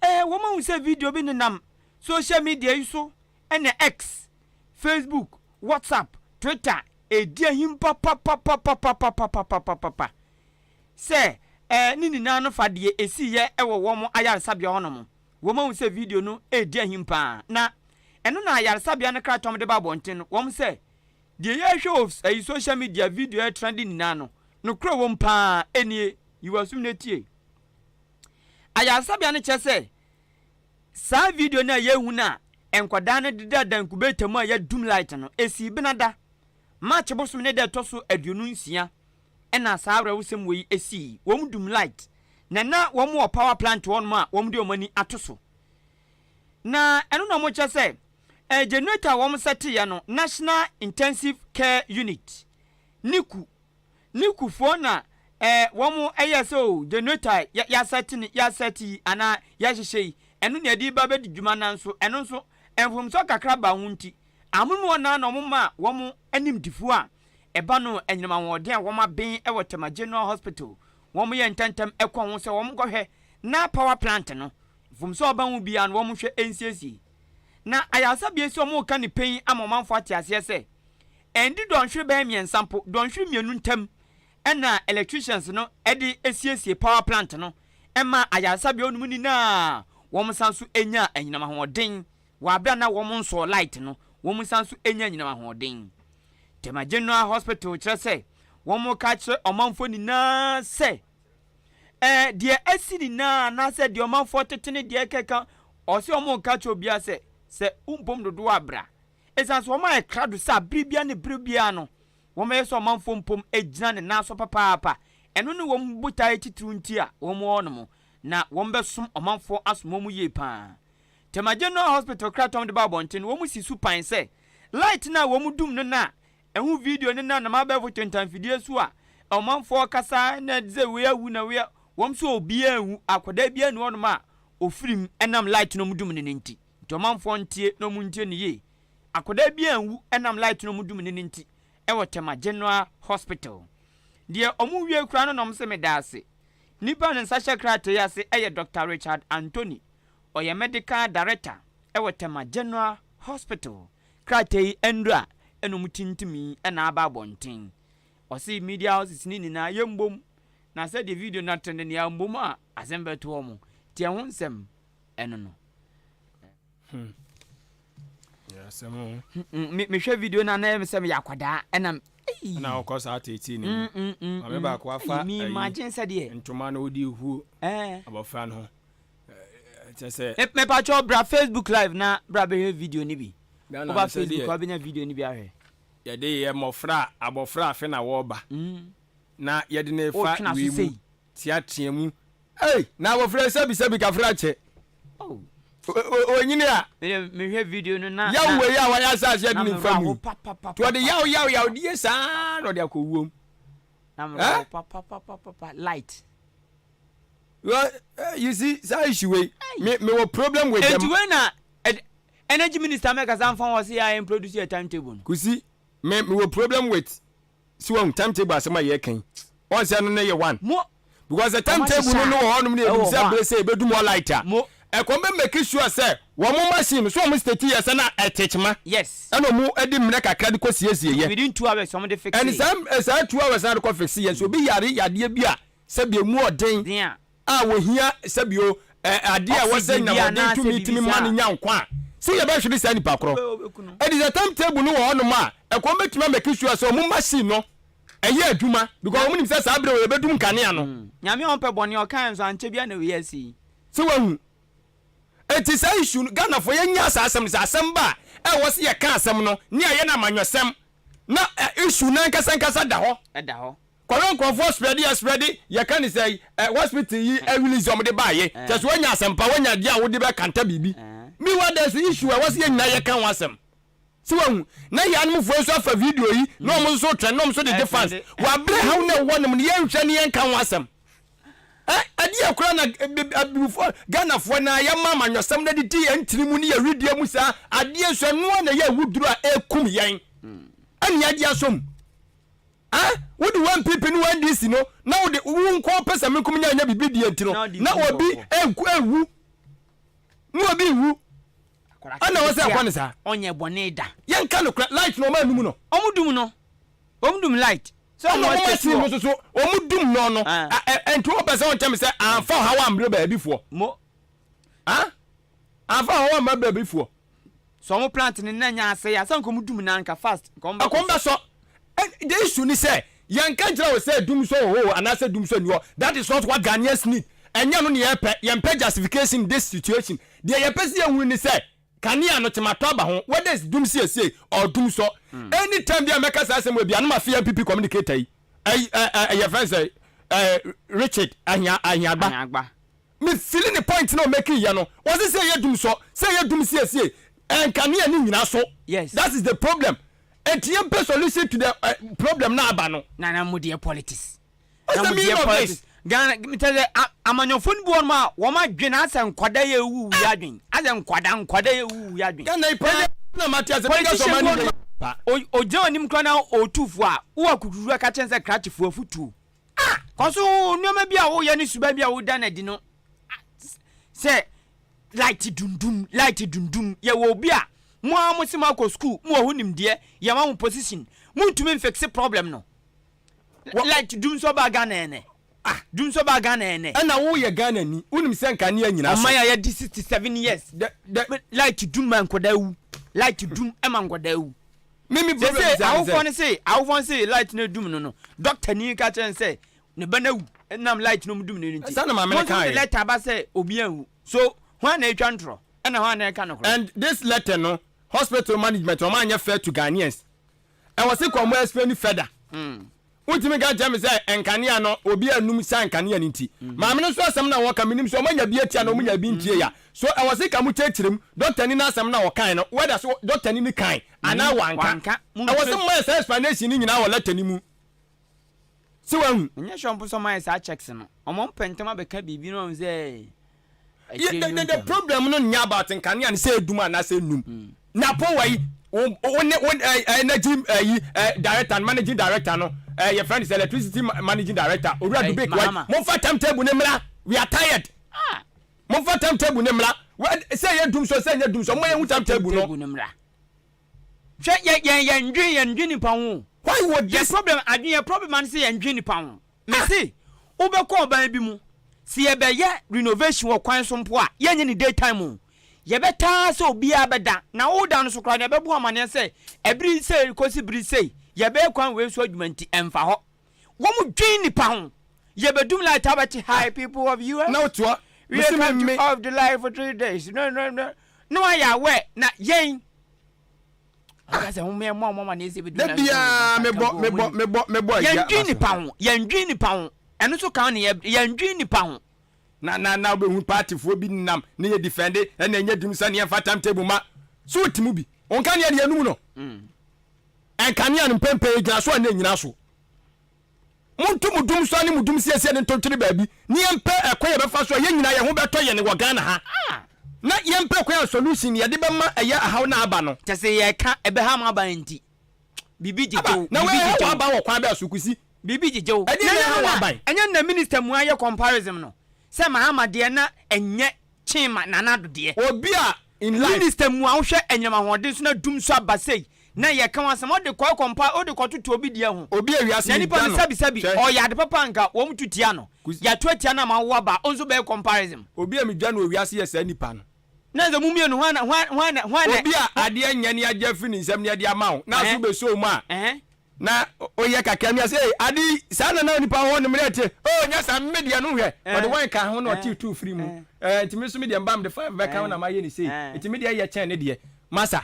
Ɛɛ, wɔahu sɛ video bi nenam social media yi so ne X, Facebook, WhatsApp, Twitter redi ahim papapapapapapapapapapa sɛ ɛɛ ne nyinaa no fa deɛ ɛsiiɛ wɔ wɔn ayaresabea hɔnom. Wɔahu sɛ video no redi ahim paa na ɛno na ayaresabea no krataa wɔde ba abɔnten no wɔn sɛ deɛ yɛrehwɛ wɔ ɛyi social media video ɛretrend nyinaa no nokorɛ wɔ mu paa ɛnie yi w'asom na tie. Ayaresabea no kyerɛ sɛ saa video no a yɛrehu no a nkwadaa no deda incubator mu a yɛadum light no, esii Benada, March bosome ne da ɛtɔ so 26 ɛna saa awerɛhosɛm wei esii. Wɔn dum light na na wɔn wɔ power plant hɔnom a wɔn de wɔn ani ato so. Na ɛno na wɔn kyerɛ sɛ eh, generator a wɔn sɛteeɛ no, National Intensive Care Unit, NICU, Ne kufoɔ na eh, wɔn yɛ sɛ o generator a yɛasɛte ne yɛasɛte yi anaa yɛahyehyɛ yi, ɛno na yɛde ba bɛdi dwuma nanso ɛno nso mfomsoɔ kakra ba ho nti, amonom hɔ no ara na wɔn maa wɔn animdefoɔ a ɛba no anyinam ahoɔden a wɔn aben wɔ Tema General Hospital, wɔn yɛ ntɛntɛm kɔ ho sɛ wɔn nkɔhwɛ na power plant no mfomsoɔ a ɔba ho biara no wɔn nhwɛ nsiesie. Na ayaresabea yi sɛ wɔn reka ne pɛn ama ɔmanfoɔ ate aseɛ sɛ Ɛndi dɔnhwere bɛyɛ mmiɛnsa mpo, dɔnhwere mmienu ntam na electricians no de siesie power plant no ma ayaresabea hɔ nom nyinaa wɔn san nso nya anyinam ahoɔden wɔ abere a na wɔn nsɔɔ light no, wɔn san nso nya anyinam ahoɔden. Tema General Hospital kyerɛ sɛ wɔn ka kyerɛ ɔmanfoɔ nyinaa sɛ ɛɛ deɛ asi nyinaa anaasɛ deɛ ɔmanfoɔ tete ne deɛ ɛkeka ɔsɛ wɔn ka kyerɛ obiara sɛ sɛ wompom dodoɔ abra Esiane sɛ wɔayɛ krado sɛ bere biara ne bere biara no wɔbɛyɛ sɛ ɔmanfo mpom agyina ne nan so papaapa, ɛno ne wɔn botae titiriw nti a wɔwɔ hɔnom, na wɔbɛsom ɔmanfo asom wɔn yiye paa. Tema General Hospital krataa a wɔde baa abɔnten no, wɔsi so pan sɛ light no a wɔdum no no a ɛho video no nam abɛɛfo tentanfidie so a ɔmanfoɔ kasa na sɛ wei awu na wei a, wɔn nso obiara anwu, akwadaa biara nni hɔnom a ofirim nam light no a wɔdum no no nti. Nti ɔmanfoɔ ntie na ɔmo ntie no yie. Akwadaa bi anwu ɛnam light no ɔmo dum no no nti ɛwɔ Tema General Hospital. Deɛ ɔmo wie koraa no na ɔmo se medaase. Nipa a ne nsa hyɛ krataa yi ase ɛyɛ Doctor Richard Anthony. Ɔyɛ Medical Director ɛwɔ Tema General Hospital. Krataa yi ɛndura ɛna ɔmo tintimii ɛna aba abɔnten. Ɔse media houses no nyinaa yɛmbom na sɛdeɛ video no atrende no yɛambom a asɛm bɛto ɔmo. Nti ɛho nsɛm ɛno no. Hmm. Mehwɛ video no na ɛyɛ me sɛ meyɛ akwadaa ɛna na ɔkɔ saa teetee ne mu mm, mm, mm, maame baako afa imagine sɛ deɛ ntoma na ɔde huo abɔfra no ho kyɛ sɛ mepatwɛ bra facebook live na bra bɛhwɛ video no bi woba facebook wabɛnya video no bi ahwɛ yɛde yɛ mmɔfra abɔfra afe na wɔreba na yɛde ne fa wei mu Teatea mu. Ei! Na abɔfra yi sɛbi sɛbi kafra kyɛ. Oh. Onyini a. Mehwɛ video no na. Yaw wei a wayɛ asase adi ne nfa mu. Nti ɔde yaw yaw yaw die saa na ɔde akɔ wuom. Na mewɔ papapapapa light. Well, eh, you see, saa issue wei, me me wɔ problem with them. Enti wei na energy minister mɛkasa nfa wɔ se yɛ a produce yɛ timetable no. Kusi, me me wɔ problem with Si wahu timetable asɛm a yɛreka yi. Wɔn sɛ no ne yɛ one. Mo. Because the time Wɔn table no ahyehyɛ no wɔ hɔnom ne a yɛnim ɛwɔ sɛ hɔ a. bere sɛ yɛbɛdum hɔ light a. Mo. Ɛkɔm bɛ make sure sɛ wɔn machine no so wɔn state yɛ sɛ na ɛte kyema. Yes. Ɛna wɔn de mmerɛ kakra de kɔ siesie yɛ. Within 2 hours wɔn de fix. Ɛne saa saa 2 hours na de kɔ fix yɛ nso obi yare yadeɛ bi a sɛbi emu ɔden Den a. a wɔhia sɛbio ɛ adeɛ a ɛwɔ sɛ Oxygen bi nyamɔden anaasɛ tumi biribi tumi ma saa. no nya nkwa a sɛ yɛbɛhwere saa nipa korɔ. Wobɛ wobɛku no. Ɛde sɛ time table no wɔ hɔnom a ɛkɔm bɛtumi amake sure sɛ ɔmo machine no ɛyɛ adwuma because ɔmo nim sɛ saa berɛ wɔ yɛbɛdum nkanea no. Nyame a ɔmpɛ bɔne ɔkae nso ankyɛ bia na wei asi yi. Sɛ wahu eti saa issue no Ghanafoɔ yɛnya saa asɛm no sɛ asɛm ba a ɛwɔ sɛ yɛka asɛm no ne ayɛ no amanyɔsɛm na issue no ankasa ankasa da hɔ. Ɛda hɔ. Kɔhwɛ nkurɔfoɔ spread yɛ spread yɛka ne sɛ ɛ hospital yi ɛ release ɔmo de baayɛ kyɛ sɛ wanya asɛmpa wanya adeɛ a wode bɛkanta biribi. Meanwhile there is issue a ɛwɔ sɛ yɛn nyinaa yɛka ho asɛm. Sɛ wahu na yɛanomfoɔ nso afa video yi na ɔmo nso trend na ɔmo nso de gye fans wabrɛ haw na ɛwɔ nom no yɛnhwɛ ne yɛnka ho asɛm. Ɛ ɛdeɛ koraa na abibifoɔ Ghanafoɔ na yɛma amanyɔsɛm no de di yɛn tiri mu ne yɛn wedeɛ mu saa adeɛ nso ɛnoa na ɛyɛ awuduro a ɛkum yɛn ɛne adeɛ asom. Ah, wode wo NPP ne wo NDC no na wode wo nko pɛ sɛ me nko menya nya biribi deɛ nti no na obi ewu na obi wu ɛna wɔ sɛ ɛkɔ ne saa. Ɔnyɛ bɔne da. Yɛnka nokorɛ, light no ɔma anum no. Ɔmo dum no, ɔmo dum light. Sɛ Ɛna ɔmo ɔmo atwa machine si no hɔ. nso so ɔmo dum no no. Ah. Nti wopɛ sɛ ɔnkyɛ me sɛ amfa ɔhaw ammrɛ baabifoɔ. Mo. Ah? Amfa ɔhaw ammrɛ baabifoɔ. Sɛ ɔmo plant no na nya asɛe a, sɛ nka ɔmo dum no anka fast nka ɔmo bɛkɔ Ɛkɔm so. bɛsɔ. The issue ne sɛ yɛnka nkyerɛ wo sɛ dum sɔ wɔ hɔ o anaasɛ dum sɔ nni hɔ. That is not what Ghanaians need. Ɛnyɛ no na yɛpɛ. Yɛmpɛ justification in this situation. Deɛ yɛpɛ sɛ yɛhunu ne sɛ kanea no tematɔ aba ho whether it's dum siesie or dum sɔ. Anytime bi a mɛka saa asɛm wɔ bi a na mafe NPP communicator yi. Ɛyi ɛ ɛ yɛfrɛ no sɛ ɛ Richard Ahia Ahiagba. Ahiagba. Me feeli ne point na ɔmake yɛ no, ɔse sɛ ɛyɛ dum sɔ, sɛ ɛyɛ dum siesie, nkanea ne nyina so. Yes. That is the problem. Enti yɛn pɛ solution to the uh, problem na aba no. Na na mo deɛ politics. What's Na the mo meaning deɛ of politics. this? Ghana kyɛ sɛ amanyɔfo no bi wɔ nom a wɔn adwene asɛ nkwadaa yɛ ewu wu adwene asɛ nkwadaa nkwadaa yɛ ewu wu adwene. Ghana yi paa na mate ase bɛka sɛ Politician ɔma bi wɔ ne nom pa. a ogyina anim koraa na ɔtu fo a wowɔ akukuduro aka kyɛn sɛ krakyefoɔ afutuo. Ah! Kɔ so nneɛma bi a woyɛ ne suban bi a woda no adi no sɛ light dundum light dundum yɛwɔ obi a mo ara mo se mo akɔ school mo wɔ ho nimdeɛ yɛma mo position montumi mfixe problem no light dum nso ba Ghana ɛnɛ ah dum nso ba Ghana ɛnɛ. Ɛna woyɛ Ghana ni wonim sɛ nkanea nyina so. Ɔman a yɛdi 67 years light dum ma nkɔdaa wu light dum ma nkɔdaa wu. Mimi problem Sese sɛ ne awofoɔ sɛ. no se awofoɔ no se light no dum no no doctor ni ka kyerɛ no sɛ ne ba no awu ɛnam light no mu dum no no nti. Saa na maame no Mo nso kaeɛ. de letter aba sɛ obi anwu so hwan na etwa ntorɔ ɛna hwan na ɛka nokorɛ. And this letter no hospital management wɔn anyɛ fair to Ghanaians ɛwɔ se kɔ wɔn explain further. Wontumi nka nkyerɛ me sɛ nkanea no obi anum saa nkanea no nti. Maame no nso asɛm no a wɔka menim sɛ wɔanya bi atia na wɔnya bi ntie ya. So ɛwɔ se ka mo kyerɛkyerɛ mu dɔktani no asɛm no a ɔkae no whether so dɔktani no kae anaa wanka. Ɛwɔ se moyɛ saa explanation no nyinaa wɔ letter no mu. Se wahu. Menyɛ sure mpo sɛ wɔayɛ saa checks no. Wɔn mpɛ ntɛm abɛka biribi na wɔahu sɛ Ye, the, the, the problem no nyɛ about nkanea no sɛ edum anaasɛ enum. Na po wɔ yi, wo wo ne wo eh, energy eh, yi eh, director no, managing director no, eh, yɛ friend sɛ electricity managing director, Owura Hey, Dubik wɔ yi. Mahama. Momfa timetable ne mmra. We are tired. Ah. Momfa timetable ne mmra. Sɛ ɛyɛ dum so, sɛ ɛnyɛ dum so, momma yɛnhu timetable no. Timetable no mmra. Hwɛ yɛ yɛn yɛn ndwen yɛn ndwen nipa ho. Why would Yɛ this? problem adwen yɛ problem ano sɛ yɛn ndwen nipa ho. Mese wobɛkɔ ɔban bi mu, sɛ yɛbɛyɛ renovation wɔ kwan so mpo a, yɛnyɛ no day time o. Yɛbɛtaa sɛ obiara bɛda, na woda no so koraa no yɛbɛbɔ wo amaneɛ sɛ ɛbere sei kɔsi bere sei yɛbɛyɛ kwan wei so adwuma nti ɛmfa hɔ. Wɔn dwen nipa ho. Yɛbɛdum light a wobɛte hi people of US. Na wotoa. We Mese me come to me. off the light for 3 days. No, no, no. Na wayɛ aware na yɛn Da biara mebɔ mebɔ mebɔ mebɔ agya Yɛndwen nipa ho, yɛndwen nipa ho. Ɛno nso ka ho ne yɛndwen nipa ho. Na na na wobɛhu partyfoɔ bi nam ne yɛ defende ɛna ɛnyɛ dum sɛ ne yɛmfa time table ma so wote mu bi. Wo nkanea deɛ yɛnum no. Nkanea no mpɛmpɛ ɛgyina so a na ɛnyina so. Monto mo dum so ne mo dum siesie no nto ntwene baabi ne yɛmpɛ ɛkwan yɛbɛfa so a yɛn nyinaa yɛn ho bɛtɔ yɛn wɔ Ghana ha. Na yɛmpɛ kwan a solution yɛde bɛma ɛyɛ ahaw no aba no. Kyɛ sɛ yɛka ɛbɛha mo aban nti biribi Aba gyegye wo na biribi wei gyegye ɛhaw wo. aba wɔ kwan bɛɛ so Kusi? Biribi gyegye wo. Ɛdeɛn na ɛha w'aban? Ɛnyɛ na minister mua yɛ comparison no sɛ Mahama deɛ na ɛnyɛ kyen ma Nana Addo deɛ. Obi a in life. Minister mua wohwɛ anyinam ahoɔden so na dum so aba sei na yɛka ho asɛm wode kɔ compa wode kɔ toto obi deɛ ho. Obi a wiase Na mu nipa da no no. sɛbi sɛbi Hwɛ. ɔyɛ ade papa anka wɔn tu tia no. Kusi. Yɛato atia no ama wo aba a nso bɛyɛ comparison. Obi a medwa no wɔ wiase yɛ saa nipa no. Na sɛ mo mmienu hwan na hwan hwan na hwan na. Obi a adeɛ nyɛ ne agye afiri ne nsam ne ɛde ama wo na Ɛhɛn. so bɛsɔ mu a. Ɛhɛn. Na oyɛ kakra mi ase ade yi saa na na nipa hɔ no mmerɛ te oh nyɛ saa me deɛ no hwɛ ɔde wɔn ka ho na ɔte tu firi mu ɛɛ nti me nso me deɛ mba me de five bɛka ho na ma yɛ ne sei nti me deɛ yɛ kyɛn ne deɛ masa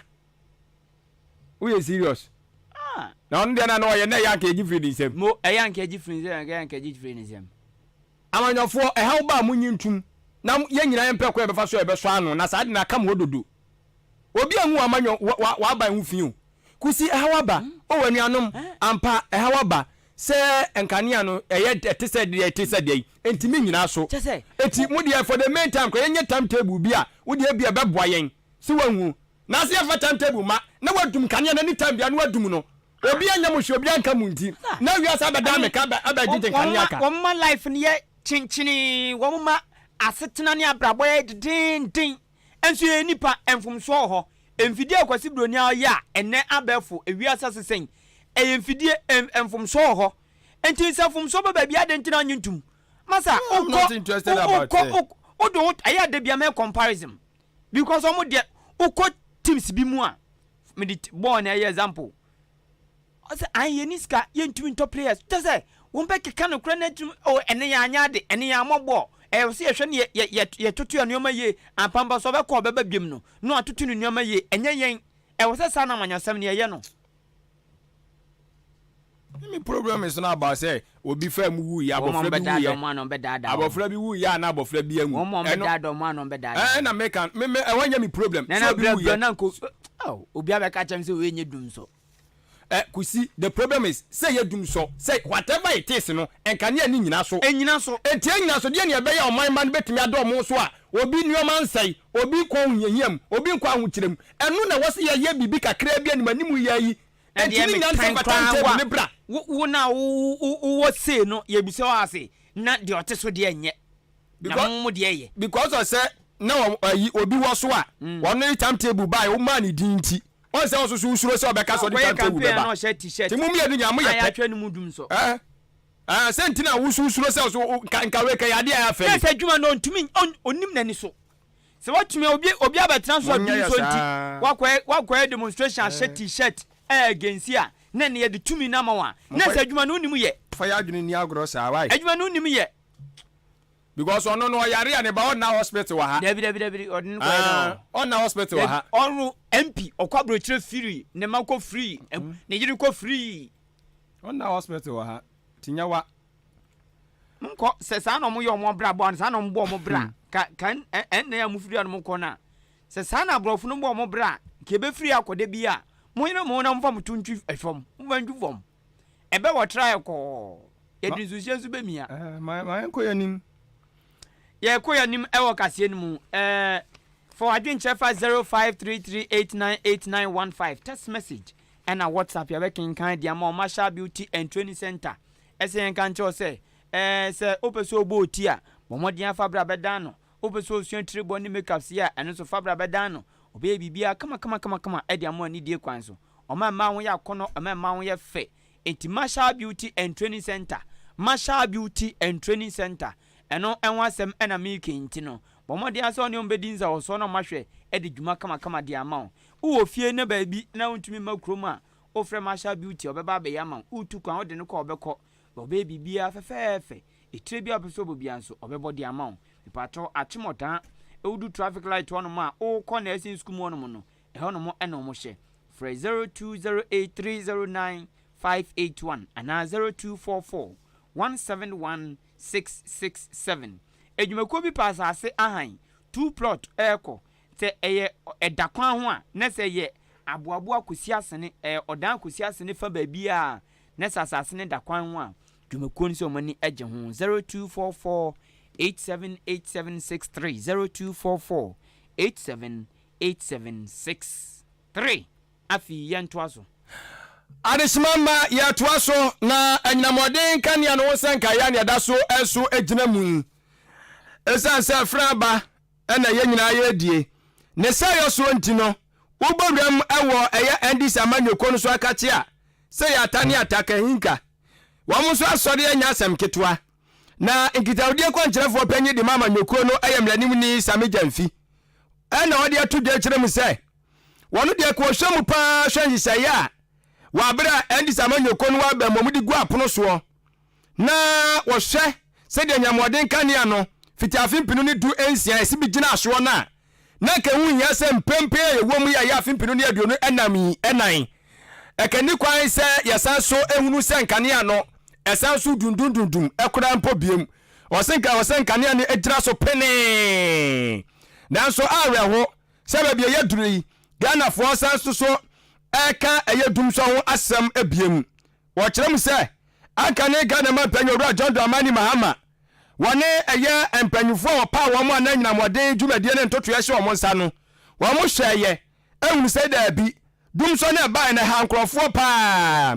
woyɛ serious na ɔno deɛ na na ɔyɛ na ɛyɛ anka egye firi ne nsam. Mo ɛyɛ anka egye firi nsam ɛyɛ anka egye firi ne nsam. Amanyɔfoɔ ɛhaw ba a monyi ntum na yɛn nyinaa yɛmpɛ kwan a yɛbɛfa so a yɛbɛsɔ ano na saa de no aka mo hɔ dodo. Obi anhu w'amanyɔ w'aban ho fi o. Kusi ɛhaw aba o anuanom ampa ɛhaw aba sɛ nkanea no ɛyɛ ɛte sɛ deɛ ɛte sɛ deɛ yi ɛntumi nnyina so. Enti mo deɛ for the main time koraa yɛnyɛ time table bi a wo deɛ ebia ɛbɛboa yɛn sɛ wahu. Nanso yɛmfa time table mma na wadum kanea no any time biara na wadum no. Obi anyɛ mo hwee obi anka mo nti na wiase abɛdan me ka abɛgyegye nkanea ka. Wɔn ma life no yɛ kyenkyenee, wɔn ma asetena ne abrabɔ yɛ dedeenden. Nso yɛyɛ nnipa, mfomsoɔ wɔ hɔ. Mfidie a Kwasi Broni ayɛ a ɛnnɛ abɛɛfo ewiase asesa yi, ɛyɛ mfidie, mfomsoɔ wɔ hɔ. Nti sɛ mfomsoɔ ba baabi a adɛn nti na wonnye ntom? Masa, wokɔ, wokɔ, wode wo, ɛyɛ a da biara mɛyɛ comparison because wɔn deɛ, wokɔ teams bi mu a, mede bɔɔl na ɛyɛ example. Ɔsɛ ae yɛnni sika yɛntumi ntɔ players kyɛ sɛ wɔn bɛ keka nokorɛ no atum oh ɛnɛ yɛn anyɛ ade ɛnɛ yɛn ammɔ bɔɔl ɛwɔ sɛ yɛhwɛ ne yɛ yɛ yɛ yɛtoto yɛn nneɛma yie ampampa so ɔbɛkɔ ɔbɛba biom no na watoto ne nneɛma yie ɛnyɛ yɛn ɛwɔ sɛ saa na amanyɔsɛm no yɛyɛ no. Me problem is not about sɛ obi faa mu wuiɛ abɔfra bi wuiɛ abɔfra bi wuiɛ a na abɔfra bi anwu ɛno ɛna meka me me ɛhɔ nyɛ me problem sɛ obi wuiɛ obi abɛka kyɛm sɛ wei nyɛ dum so. Eh Kusi, the problem is sɛ yɛ dum sɔ, sɛ whatever it is no, nkanea no nnyina so. Ɛnnyina so. Enti ɛnnyina so, deɛ na ɛbɛyɛ a ɔman mma no bɛtumi ada wɔn so a, obi nneɛma nsɛe, obi nkɔ ahohiahia mu, obi nkɔ ahokyerɛ mu. Ɛno na ɛwɔ sɛ yɛyɛ biribi kakraa bi anim anim yi ara yi. Na Enti deɛ ne nyinaa ne sɛ metan fa koraa timetable wo a, no bra. wo, wo no a wo, wo, wowɔ sei no, yɛbisa wo ase, na deɛ ɔte so deɛ nyɛ. Na mo mo deɛ yɛ. Because of sɛ na wɔn ayi obi wɔ so a, wɔn ne timetable bae, womaa ne din nti. Ɔn sɛ ɔsoso wosuro sɛ ɔbɛka sɛ ɔde timetable bɛba. Nti mo mmienu nyinaa moyɛ pɛ. Ɛɛ ɛɛ sɛ nti na woso wosuro sɛ ɔso nka nka wei ka yɛ adeɛ a ɛyɛ afɛ. Sɛ adwuma no ɔntumi ɔnim n'ani so. Sɛ watumi obi obi abɛtena so adum so nti wakɔyɛ wakɔyɛ demonstration ahyɛ t-shirt ɛɛ against a na ɛne yɛde tumi no ama wɔn a na sɛ adwuma no wonim yɛ. Fa yɛ adwene nni agorɔ saa why. Adwuma no wonim yɛ. Because ɔno no ɔyare a ne ba ɔnna hospital wɔ ha. Dabi dabi dabi ɔde no kɔyɛ no. Ɔnna hospital wɔ ha. Ɔno MP ɔkɔ aburokyire firi ne ma kɔ firi ne yere kɔ firi. Ɔnna hospital wɔ ha ti nyɛ wa. Nkɔ sɛ saa na ɔmo yɛ ɔmo abrabɔ a saa na ɔmo bɔ ɔmo bra ka ka ɛnna a mo firi a mo kɔ na sɛ saa na aborɔfo no bɔ ɔmo bra nka ebɛfiri akɔ da bi a mo yere mo na mo fa mo to ntwi fam mo fa ntwi fam. Ɛbɛ wɔ tra ɛkɔɔ. Yɛde nsuhyɛ nso bɛmia. Eh, ma ma yɛnkɔ yɛn anim. Yɛkɔ yɛn anim ɛwɔ kaseɛ no mu. Eh, fa w'adwenkyerɛ fa 0533898915 text message ɛna WhatsApp yɛbɛkenkan de ama wo. Marshall Beauty and Training Center ɛsɛ yɛnka nkyerɛ wo sɛ eh, sɛ wopɛ sɛ wobɔ oti a, bɔ mmɔden afa bra bɛdan no. Wopɛ sɛ osua tiribɔ ne makeup sie a, ɛno nso fa bra bɛdan no. Ɔbɛyɛ biribiara kamakamakama de ama wo anidie kwan so. Ɔma mmaa ho yɛ akɔnnɔ, ɔma mmaa ho yɛ fɛ. Enti Marshall Beauty and Training Centre, Marshall Beauty and Training Centre, ɛno ho asɛm na mereka yi nti no, bɔ mmɔden ara sɛ wo ne wɔn bɛdi nsawɔsoɔ na wɔahwɛ de dwuma kamakama de ama wo. Wowɔ fie na baabi na wontumi mma kurom a, wofrɛ Marshall Beauty a, ɔbɛba abɛyɛ ama wo. Woretu kwan, wode no kɔ a, ɔbɛkɔ. Ɔbɛyɛ biribiara fɛfɛɛfɛ. Etire biara a wopɛ sɛ ɔbɔ biara nso, ɔbɛbɔ de ama wo. Mepakyɛw, Akyemɔtaa, wodu traffic light hɔnom a, wokɔ nursing school mu hɔnom no, ɛhɔnom na wɔhyɛ. Frɛ 0208309581 anaa 0244 171 667. Adwumakuo bi pɛ asase ahan, two plot, rekɔ. Sɛ ɛyɛ ɛda kwan ho a, na sɛ ɛyɛ aboaboa kɔsi asene, ɛyɛ ɔdan kɔsi asene fa baabiara a, na sɛ asase no da kwan ho a, dwumakuo no sɛ wɔn ani gye ho. 0244 878763, 0244 878763. Afei yɛntoa so. Adehyema mma yɛtoa so na anyinamɔden nkanea no ho sɛ nkaeɛ a na ɛda so nso gyina mu yi. Ɛsiane sɛ frɛ aba na yɛn nyinaa yɛredie ne sɛ yɛ soɔ nti no, wobɔ wuram wɔ ɛyɛ NDC amanyɔkuo no so akakye a, sɛ yɛ ata ne ata kahinka. Wɔn nso asɔre anya asɛm ketewa. Na nkitahodie kwankyerɛfoɔ panyin de ma amanyɔkuo no yɛ mmaranimni Sammy Gyamfi ɛna ɔde ato dwa kyerɛ mu sɛ wɔn deɛ kɔ ɔhwɛ mu paa hwɛ nhyehyɛeɛ a wɔ abere a NDC amanyɔkuo no wɔ aba mu wɔn de gu apono soɔ na wɔhwɛ sɛdeɛ nyamoɔden kanea no fiti afe mpenu ne du nsia ɛsi bi gyina soɔ no a na nka ɛho nhia sɛ mprempren a yɛwɔ mu yi a ɛyɛ afe mpenu ne aduonu ɛnam yi ɛnan ɛka nni kwan sɛ yɛsan so ehunu sɛ nkanea no ɛsan so dundundundum ɛkoraa mpo biem. Ɔse nka ɛwɔ sɛ nkanea no gyina so penee. Nanso awerɛho sɛ baabi a yɛaduru yi, Ghanafoɔ san so so ɛka ɛyɛ dumsɔ ho asɛm biem. Wɔkyerɛ mu sɛ anka ne Ghana manpanyin Owura John Dramani Mahama wɔne ɛyɛ mpanyinfoɔ a wɔpaw wɔn a na anyinamɔden dwumadie ne ntotoeɛ hyɛ wɔn nsa no, wɔn hwɛeɛ ehunu sɛ daabi, dumsɔ no ɛbaeɛ no ɛha nkurɔfoɔ paa.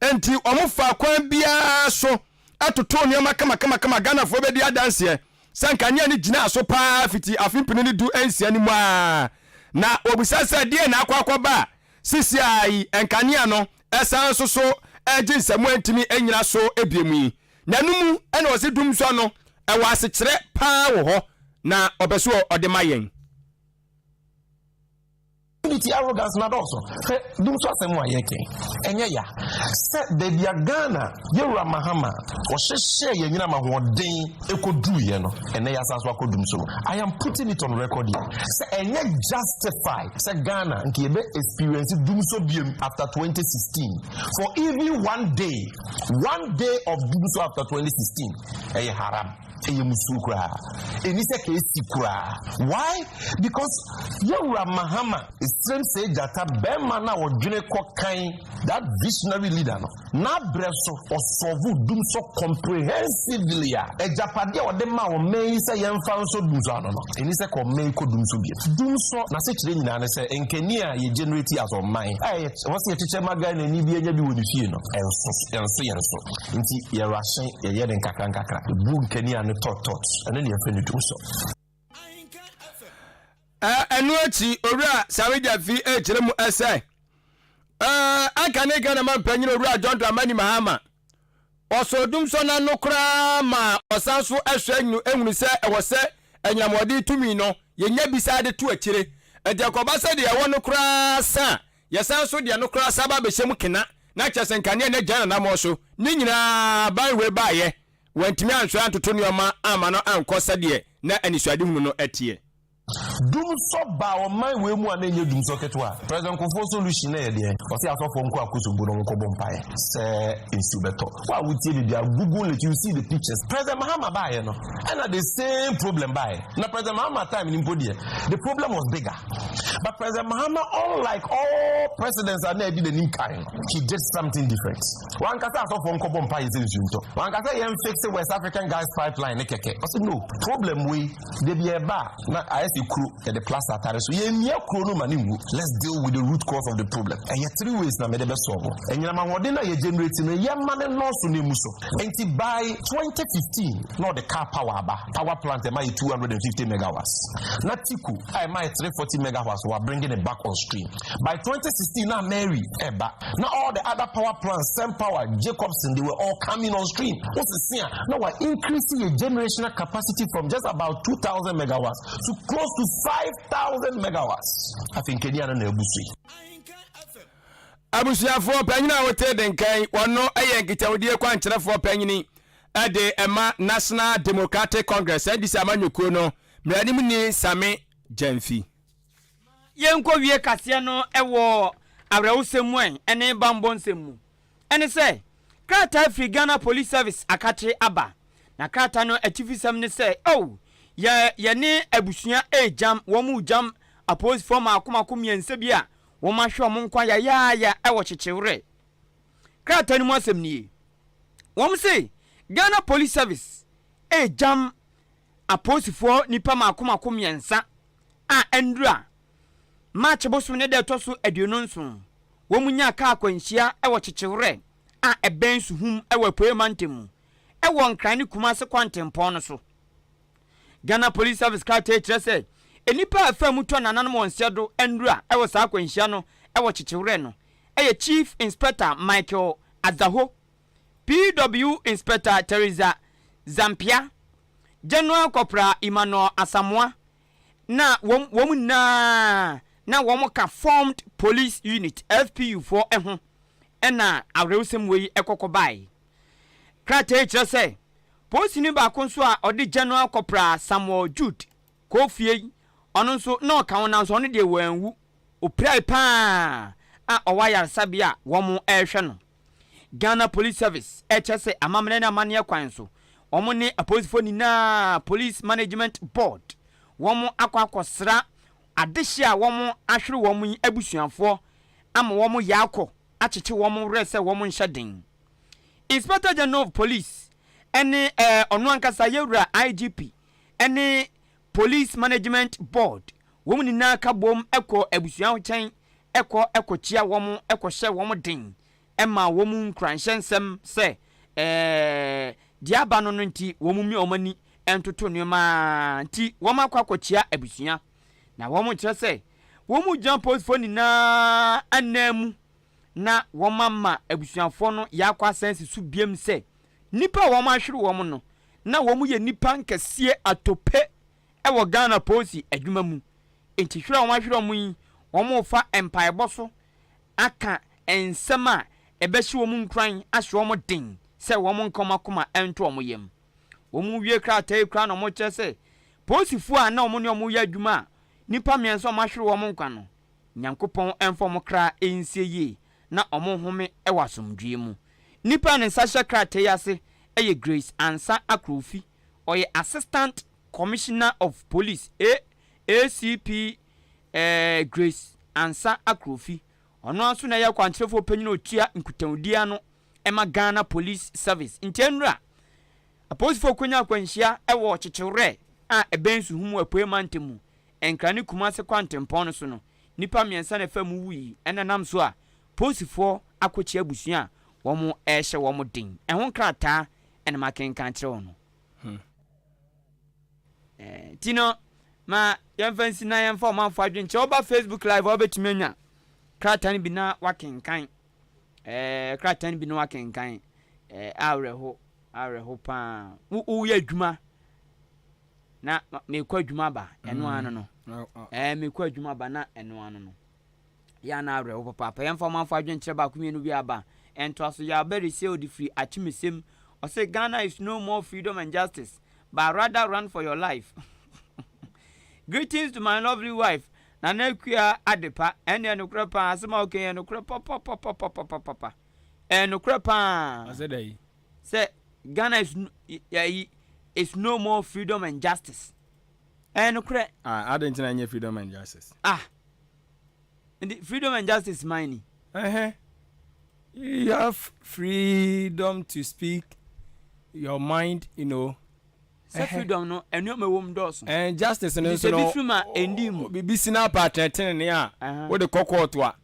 Enti wɔn faa kwan biara so totoo nneɛma kamakamakama. Ghanafoɔ bɛdi adanseɛ sɛ nkanea no gyinaa so paa fiti afe mpenu ne du nsia no mu ara. Na wɔbisa sɛ deɛn na akɔ akɔba a sisi ara yi nkanea no ɛsan nso so regye nsam a ɛntumi nnyina so bio mu yi. Na ɛno mu na ɔse dumsɔ no ɛwɔ asekyerɛ paa wɔ hɔ na ɔpɛ sɛ ɔde ma yɛn. Unity arrogance na dɔɔso. Hwɛ dum so asɛm a yɛka ɛnyɛ ya sɛ baabi a Ghana yɛwura Mahama ɔhyehyɛ yɛn nyinam ahoɔden ɛkɔduruiɛ no, ɛnɛ yɛasan so akɔ dum so no. I am putting it on record here sɛ ɛnyɛ justify sɛ Ghana nka yɛbɛ experience dum so biem after 2016 for even one day. One day of dum so after 2016 ɛyɛ haram, ɛyɛ musuo koraa, ɛni sɛ ka ɛsi koraa. Why? Because yɛwura Mahama esrem sɛ gyata bɛrima no a ɔdwene kɔ kan, that visionary leader no, n'abrɛ so ɔsolve dum so comprehensively a agyapadeɛ a ɔde ma ɔman yi sɛ yɛmfa nso dum so ano no, ɛni sɛ ka ɔman yi kɔ dum so bio. Dum so n'asekyerɛ nyinaa ne sɛ nkani a yɛ generate as ɔman a ɛwɔ sɛ yɛkyekyɛ ma Ghana ni bi anya bi wɔ ne fie no, ɛnso ɛnso yɛn so, nti yɛrahye yɛyɛ ne nkakra nkakra ebu nkani a no tɔtɔt, ɛno ne yɛfrɛ no dum so. Ɛno akyi Owura Sammy Gyamfi rekyerɛ mu sɛ anka ne Ghana mampanyin Owura John Dramani Mahama ɔsɔ dumsɔ no ano koraa ma ɔsan so hwɛ ehunu sɛ ɛwɔ sɛ anyinamɔden tumi no yɛnya bi saa de to akyire. Nti ɛkɔba sɛ deɛ ɛwɔ no koraa sa a, yɛsan so deɛ no koraa sa ba bɛhyɛ mu kena na kyerɛ sɛ nkanea no agya nanammɔ so. Ne nyinaa ban wei baeɛ, wantumi anhwɛ antoto nneɛma amma no ankɔ sɛdeɛ na anisoadehunu no teɛ. Dumsɔ baa ɔman wei mu a na ɛnyɛ dumsɔ ketewa. President Kufuor solution na yɛ deɛ ɔsɛ asɔfoɔ nkɔ Akosombo na wɔnkɔbɔ mpaeɛ sɛ nsuo bɛtɔ. Wo a wotie biribi a, Google it, you see the pictures. President Mahama baeɛ no ɛna the same problem baeɛ. Na President Mahama time no mpo deɛ, the problem was bigger. But President Mahama, unlike all presidents a na ɛdi n'anim kan no, he did something different. Wankasa asɔfoɔ nkɔbɔ mpaeɛ sɛ nsuo ntɔ. Wankasa yɛn fix West African gas pipeline ne kɛkɛ. Ɔsɛ no problem wei debi ɛba a na ayɛ sɛ kuro yɛde plaster atare so, yɛmmia kuro no ma ne nwu. Let's deal with the root cause of the problem. Ɛyɛ three ways na mede bɛ solve. Ɛnyinam ahoɔden na yɛ generate no, yɛma ne nɔɔso na emu so. Nti by 2015 na ɔde Karpower aba, power plant ɛma yɛ 250 megawatts, na Tiko a ɛma yɛ 340 megawatts were bringing it back on stream. By 2016 na Ameri ɛba, na all the other power plants, Power, Jacobsen, they were all coming on stream. Wosisi a na wa increase your generational capacity from just about 2000 megawatts to close to 5000 megawatts. Afei nkenia no na ebu so yi. Abusuafoɔ panyin a wote de nkan wɔno yɛ nkitahodie kwankyerɛfoɔ panyini de ɛma National Democratic Congress, NDC amanyɔkuo no mmaranimni Sammy Gyamfi. Yɛnkɔ wie kaseɛ no wɔ awerɛhosɛm mu ɛ ne bammɔ nsɛm mu. Ɛne sɛ, krataa firi Ghana Police Service akakye aba. Na krataa no atifisɛm ne sɛ, oh, yɛ yɛne abusua regyam, wɔn regyam apolisifoɔ mmaako mmaako mmiɛnsa bi a wɔahwɛ wɔn nkwa yayaaya wɔ Kyekyewerɛ. Krataa no mu asɛm nie. Wɔn se Ghana Police Service regyam apolisifoɔ nnipa mmaako mmaako mmiɛnsa a ɛndura March bosome ne da ɛtɔ so 27. wɔnyaa kaa akwanhyia wɔ Kyekyewerɛ a ɛbɛn Suhum wɔ Apueeɛ Mantam mu wɔ Nkran ne Kumase kwantempɔn no so. Ghana Police Service krataa yi kyerɛ sɛ nnipa a ɛfaa mu tɔ nananom wɔn nsa do nnura wɔ saa akwanhyia no wɔ Kyekyewerɛ no yɛ Chief Inspector Michael Adzaho, PW Inspector Theresa Zampia, General Corporal Emmanuel Asamoah na wɔn wɔn nyinaa na wɔka Formed Police Unit, FPU, foɔ ho na awerɛhosɛm wei kɔkɔ baeɛ. Krataa yi kyerɛ sɛ polisini baako nso a ɔde General Corporal Samuel Jude kɔɔ fie yi, ɔno nso na ɔka ho nanso ɔno deɛ wanwu, ɔpirae pa ara a ɔwɔ ayaresabea a wɔrehwɛ no. Ghana Police Service kyerɛ sɛ amammerɛ ne amanneɛ kwan so, wɔn ne apolisifoɔ nyinaa, Police Management Board, wɔn akɔ akɔsra adehye a wɔn ahwere wɔn yi abusuafoɔ ama wɔn yɛ akɔ akyekye wɔn werɛ sɛ wɔn nhyɛ den. Inspector General of Police ne ɔno ankasa yɛwura IGP ne Police Management Board wɔn nyinaa ka bom kɔ abusua nkyɛn kɔ kɔkyia wɔn kɔhyɛ wɔn den ma wɔn nkuranhyɛ nsɛm sɛ deɛ aba no no nti wɔn mmia wɔn ani ntoto nneɛma nti wɔn akɔ akɔkyia abusua na wɔn kyerɛ sɛ wɔn gyina polisifoɔ nyinaa anan mu na wɔn ama abusuafoɔ no yɛ akɔ asan si so biam sɛ nnipa a wɔn ahwere wɔn no na wɔn yɛ nnipa nkɛseɛ atope wɔ Ghana polisi adwuma mu. Enti hwere a wɔahwere wɔn yi, wɔrefa mpaebɔ so aka nsɛm a ɛbɛhyɛ wɔn nkuran ahyɛ wɔn den sɛ wɔnka wɔn akoma nto wɔn yam. Wɔwie krataa yi koraa na wɔkyerɛ sɛ polisifoɔ a na wɔne wɔn reyɛ adwuma a nnipa mmiɛnsa a wɔahwere wɔn nkwa no, Nyankopɔn mfa wɔn kra nsie yie na wɔnhome wɔ asomdwoeɛ mu. Nnipa a ne nsa hyɛ krataa yi ase yɛ Grace Ansah Akrofi, ɔyɛ Assistant Commissioner of Police, ACP Grace Ansah Akrofi, ɔno ara nso na ɛyɛ kwankyerɛfoɔ panyin a ɔtua nkutahodie ano ma Ghana Police Service. Nti nnora, apolisifoɔ kɔnya akwanhyia wɔ Kyekyewerɛ a ɛbɛn Suhum wɔ Apueɛ Mantam mu, Nkran ne Kumase kwantempɔn no so no, nnipa mmiɛnsa na ɛfaa mu wuiɛ na ɛnam so a polisifoɔ akɔkyia abusua a wɔrehyɛ wɔn den. Ɛho nkrataa na makenkan akyerɛ wo no. Hmm. Eh, nti no, ma yɛmfa nsi na yɛmfa ɔmanfo adwenkyerɛ. Woba Facebook live a wobɛtumi anya krataa no bi na wakenkan. Eh, krataa no bi na wakenkan. Eh, awerɛho, awerɛho paa. Woyɛ adwuma na mekɔ adwuma ba, ɛno ano no. Mm. Eh, mekɔ adwuma ba na ɛno ano no. Yɛ a na awerɛhow papaapa. Yɛmfa ɔmanfo adwenkyerɛ baako mmienu bi aba ntoa so. Yaw Berry se ɔde firi Akyemesem. Ɔse Ghana is no more freedom and justice but rather run for your life. Greetings to my lovely wife Nana Akua Adepa. Ɛnneɛ nokorɛ paa asɛm a woka yi yɛ nokorɛ papapapapapapa. Ɛyɛ nokorɛ paa. Ɔse dɛn? Sɛ Ghana is, is no more freedom and justice. Ɛyɛ nokorɛ. Ah, adɛn nti na ɛnyɛ freedom and justice? Ah, Nti freedom and justice man ni. Ɛhɛn. You have freedom to speak your mind, you know. Sɛ freedom no, nneɛma ɛwɔ mu dɔɔso. And justice no nso no, ebi firi ma ɛndi mu. Bibi si na apa atɛntɛnene a, wode kɔ kɔɔto a,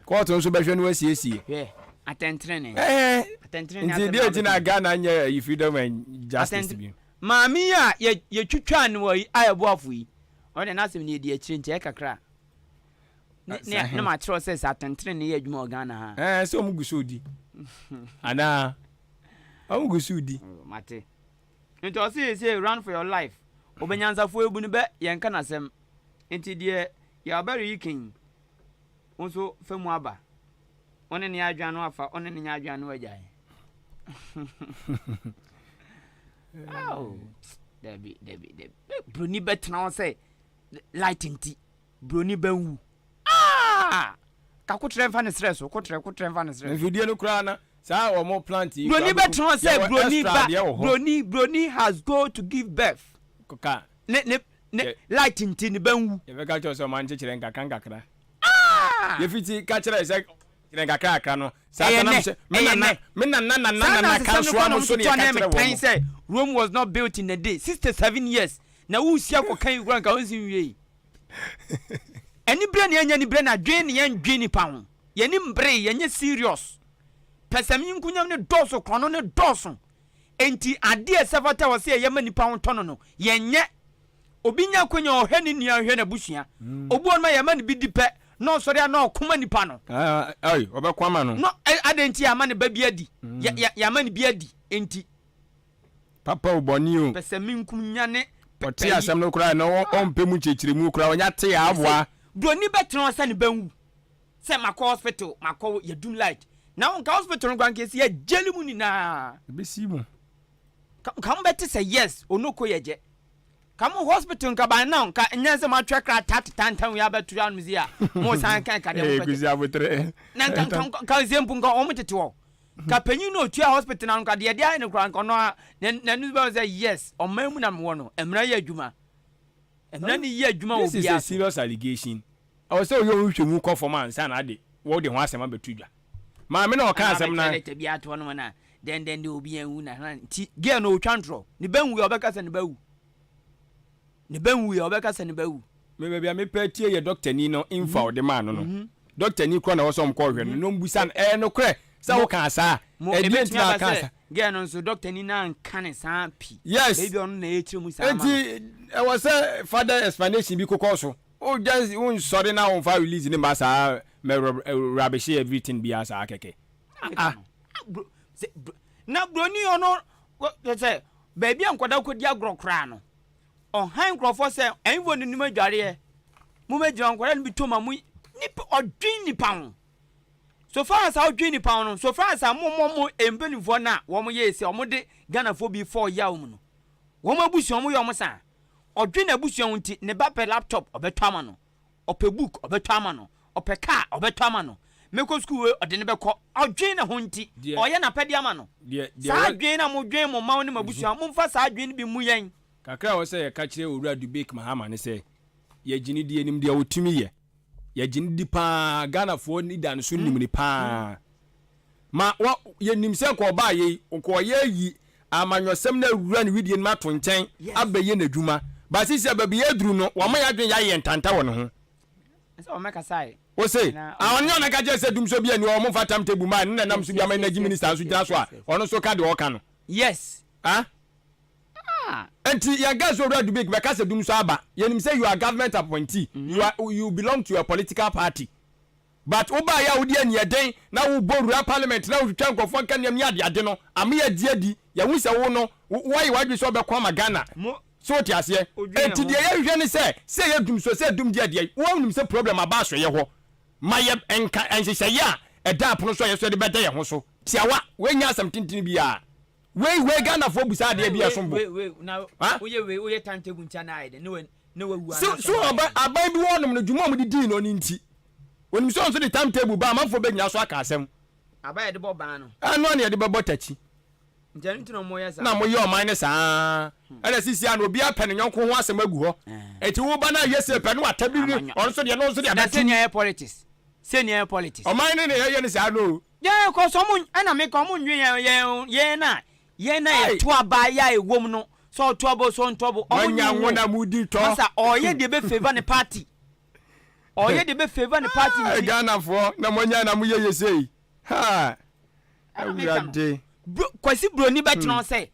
kɔɔto nso bɛhwɛ no asiesie. Hwɛ, atɛntɛnene. Ɛhɛn. Atɛntɛnene Nti deɛ nti na Ghana nyɛ ayi freedom and justice bi. Maame yi a yɛtwitwaa no wɔ yi ayɛboafo yi, ɔno deɛ n'asɛm no yɛdi akyire nti ɛyɛ kakra. Ne ne na makyerɛw sɛ sɛ atɛntrenee yɛ adwuma wɔ Ghana ha. Ɛɛ sɛ wɔn gu so di anaa wɔn gu so di. Oh, mate. Nti ɔse sɛ run for your life. Ɔbɛnyansafo ebu no bɛ yɛn ka n'asɛm. Nti deɛ yɛ ɔbɛre yi kan wo nso fa mu aba. Wo ne ne adwene ano afa, wo ne ne nyɛ adwene ano agyae. Oh, dabi dabi dabi. Broni bɛtena hɔ sɛ light nti. Broni bɛnwu aah! Ka kotrɛ nfa ne serɛ so, kotrɛ, kotrɛ nfa ne serɛ so. Mfidie no koraa na saa wɔn plant yi. Broni bɛtena hɔ sɛ broni ba, broni, broni has go to give birth. Ka. Ne, ne, ne, light nti ne bɛnwu. Yɛbɛka kyerɛ sɛ ɔman nkyekyerɛ nkakra nkakra. Aah! Yɛfiti ka kyerɛ sɛ kyerɛ nkakra nkakra no. Saa Ɛyɛ nana nɛ, sɛ me ɛyɛ nana, nɛ. me nana nana Saa na nana asesɛm no kansoa kɔ na mo wɔn so ne nso yɛka toa na kyerɛ ɛmɛ tan wɔn. sɛ Rome was not built in a day, 67 years na wosi akɔka yi koraa nka wonsi nwiei. Anibere na yɛnyɛ anibere na dwen na yɛndwen nipa ho. Yɛni mbree, yɛnyɛ serious. Pɛsɛmenkonya no dɔɔso, korɔno no dɔɔso. Enti adeɛ a ɛsɛ fata wɔ sɛ yɛyɛ ma nipa ho tɔ no no, yɛnyɛ. Obi nya akwanya a ɔhwɛ ne nua, ɔhwɛ n'abusua. Obi wɔ hɔ nom a yɛma no bi di pɛ na ɔsɔre a na ɔko ma nipa no. Ai, ɔbɛko ama no. No, adɛn nti yɛama ne ba bi adi? Yɛ, yɛ, yɛama no bi adi nti. Papa o, bɔne o. Pɛsɛmenkonya ne Ɔte asɛm no koraa na ɔmpɛ mu nkyerɛkyerɛmu koraa, ɔnya te a aboa. Broni bɛtena hɔ sɛ ne ba nwu. Sɛ makɔ hospital, makɔ yɛdum light. Na wo nka hospital no koraa nka esi yɛ gyeli mu nyinaa. Ebesi mu. Ka ka mo bɛte sɛ yes onoko yɛ gyɛ. Ka mo hospital nka by now nka nyɛ sɛ mo atwerɛ krataa tetantan wei abɛto anom zi a mo san ka nka deɛ mo pɛ kyɛ. Na nka nka nka nse mpo nka wɔn tete hɔ. Nka panyin no otua hospital na nka deɛ ɛde ayɛ no koraa nka ɔno a n'ani bɛwɔ sɛ yes ɔman mu na mewɔ no mmara yɛ adwuma. Mmara no yɛ adwuma wɔ This is obiara a so. serious allegation. Ɛwɔ sɛ woyɛ wo nhwehwɛmu kɔ fam ansa na ade wode ho asɛm abɛto dwa. Maame na ɔka Ɛna asɛm no abɛtwerɛ lɛtɛ bi ato hɔnom na dɛndɛn deɛ obi anwu na hran nti girl no ɔtwa ntorɔ ne ba nwui a ɔbɛka sɛ ne ba wu ne ba nwui a ɔbɛka sɛ ne ba wu. Me baabi a mepɛ tie yɛ dɔktani no info a ɔde maa no no. Dɔktani korɔ na ɛwɔ sɛ ɔmkɔ hwɛ no na ɔmbusa no ɛyɛ nokorɛ sɛ Mo wokaa saa? mo Ɛdeɛn nti ebetumi na aba akaa sɛ saa? girl no nso dɔktani no anka ne saa pi. Yes. Baabi a ɔno na ɛrekyerɛ mu saa ama no. Enti ɛwɔ sɛ further explanation bi kokɔ so. Wo just wo nsɔre na wo nfa release ne mma saa mɛ rubbishe everything biara saa kɛkɛ. Ah. Na broni ɔno sɛ baabi a nkwadaa kɔdi agorɔ koraa no ɔhan nkurɔfoɔ sɛ ɛnfo ne nim adwareɛ mo bɛgyina nkwadaa no bi tom a mo nipa ɔdwen nipa ho so far as a ɔdwen nipa ho no so far as a mo mo mo mpanimfoɔ no a wɔn yɛ sɛ wɔn de Ghanafoɔ bi fɔ yaw mu no wɔn abusua wɔn yɛ wɔn saa. Ɔdwen n'abusua ho nti, ne ba pɛ laptop, ɔbɛtɔ ama no. Ɔpɛ book, ɔbɛtɔ ama no. Ɔpɛ car, ɔbɛtɔ ama no. Mɛkɔ sukuu wei, ɔde no bɛkɔ. Ɔdwen ne ho nti, ɔyɛ n'apɛdeɛ ama no. Saa adwene no a modwen mo mma ne mo abusua ho, momfa saa adwene no bi mmu yɛn. Kakra a ɛwɔ sɛ yɛka kyerɛ Owura Dubik Mahama ne sɛ, yɛgye no di, yɛnim deɛ ɔtumi yɛ. Yɛgye no di pa ara, Ghanafoɔ ani da no so nim no pa ara. Ma wɔ, yɛnim sɛ nka ɔbaa yei, nka ɔyɛ ayi amanyɔsɛm no awura ne wedeɛ no mu ato nkyɛn abɛyɛ n'adwuma. But sisi a baabi yɛaduru no, wama yɛn adwene yɛayɛ ntanta wɔ ne ho. Wo se, ah, ɔno ne ɔna ka kyerɛ sɛ dumsɔ bi ani hɔ, wɔmfa time table mmaa, ɛno na ɛnam so bi ama energy minister nso gyina so a, ɔno nso ka deɛ ɔka no. Yes. Ah? Enti yɛn ka sɛ Owura Dubik bɛka sɛ dumsɔ aba, yɛnim sɛ you are government appointee, you are, you belong to a political party. But wo baeɛ a wode aniɛden na wo bɔ wura parliament na wo twitwa nkurɔfoɔ nkaneam ne adeade no ama yɛagye adi, yɛahu sɛ wo no woayɛ w'adwene sɛ wobɛko ama Ghana. So wote aseɛ? Enti deɛ yɛhwehwɛ ne sɛ, sɛ ɛyɛ dum so sɛ dum deɛ deɛ, wonim sɛ problem aba asoɛeɛ hɔ. Ma yɛ nka nhyehyɛeɛ a ɛda apono so a yɛso yɛde bɛda yɛn ho so. Tiawa, wei nyɛ asɛm tentene biara. Wei wei Ghanafoɔ busa adeɛ bi a ɛsom bo. Ha? So so ɔba aban bi wɔ hɔnom no dwuma a wɔde dii no no nti onim sɛ ɔnso de time table ba amanfoɔ bɛgyina so aka asɛm. Aba yɛde bɔ ban no. Ɛno a na yɛde bɛbɔ takyi. Nti ɛno nti na wɔyɛ saa. Na moyɛ ɔman no saa ɛna sisi a na obiara pɛ ne yɔnko ho asɛm agu hɔ. Nti wo ba no ayɛ sei pɛ no wata bi ne ɔno nso deɛ no nso deɛ Na abɛto sɛ nea yɛ politics. Sɛ nea yɛ politics. Ɔman no na yɛyɛ no saa no o. Yɛn kɔ so ɔmo ɛna meka ɔmo nwe yɛn yɛn yɛn na yɛn na yɛto aba yɛ a ɛwom no sɛ ɔto aba sɛ ɔnto aba ɔmo Wanya nwe ngo na mudi tɔ. Masa ɔyɛ deɛ bɛ favour ne party ɔyɛ deɛ bɛ favour ne party nti. Ghanafoɔ na moanya na moyɛ yɛ sei haa awurade. Kwasi broni bɛtena hɔ sɛ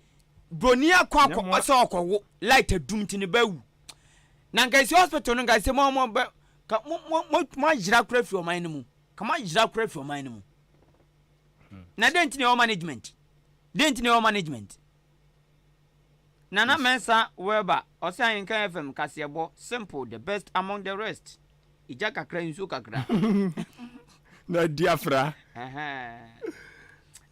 broni akɔ akɔ sɛ ɔkɔwo light adum nti ne ba awu na nka esi hospital no nka sɛ mo mo bɛ ka mo mo mo ayera kora firi ɔman no mu. Ka mo ayera koraa fi ɔman no mu. Na dɛn nti na ɛwɔ management? Dɛn nti na ɛwɔ management? Nana Mensah Welber ɔsɛ Ahenkan FM kaseɛbɔ simple the best among the rest. Egya kakra nsuo kakra. Na adi afra.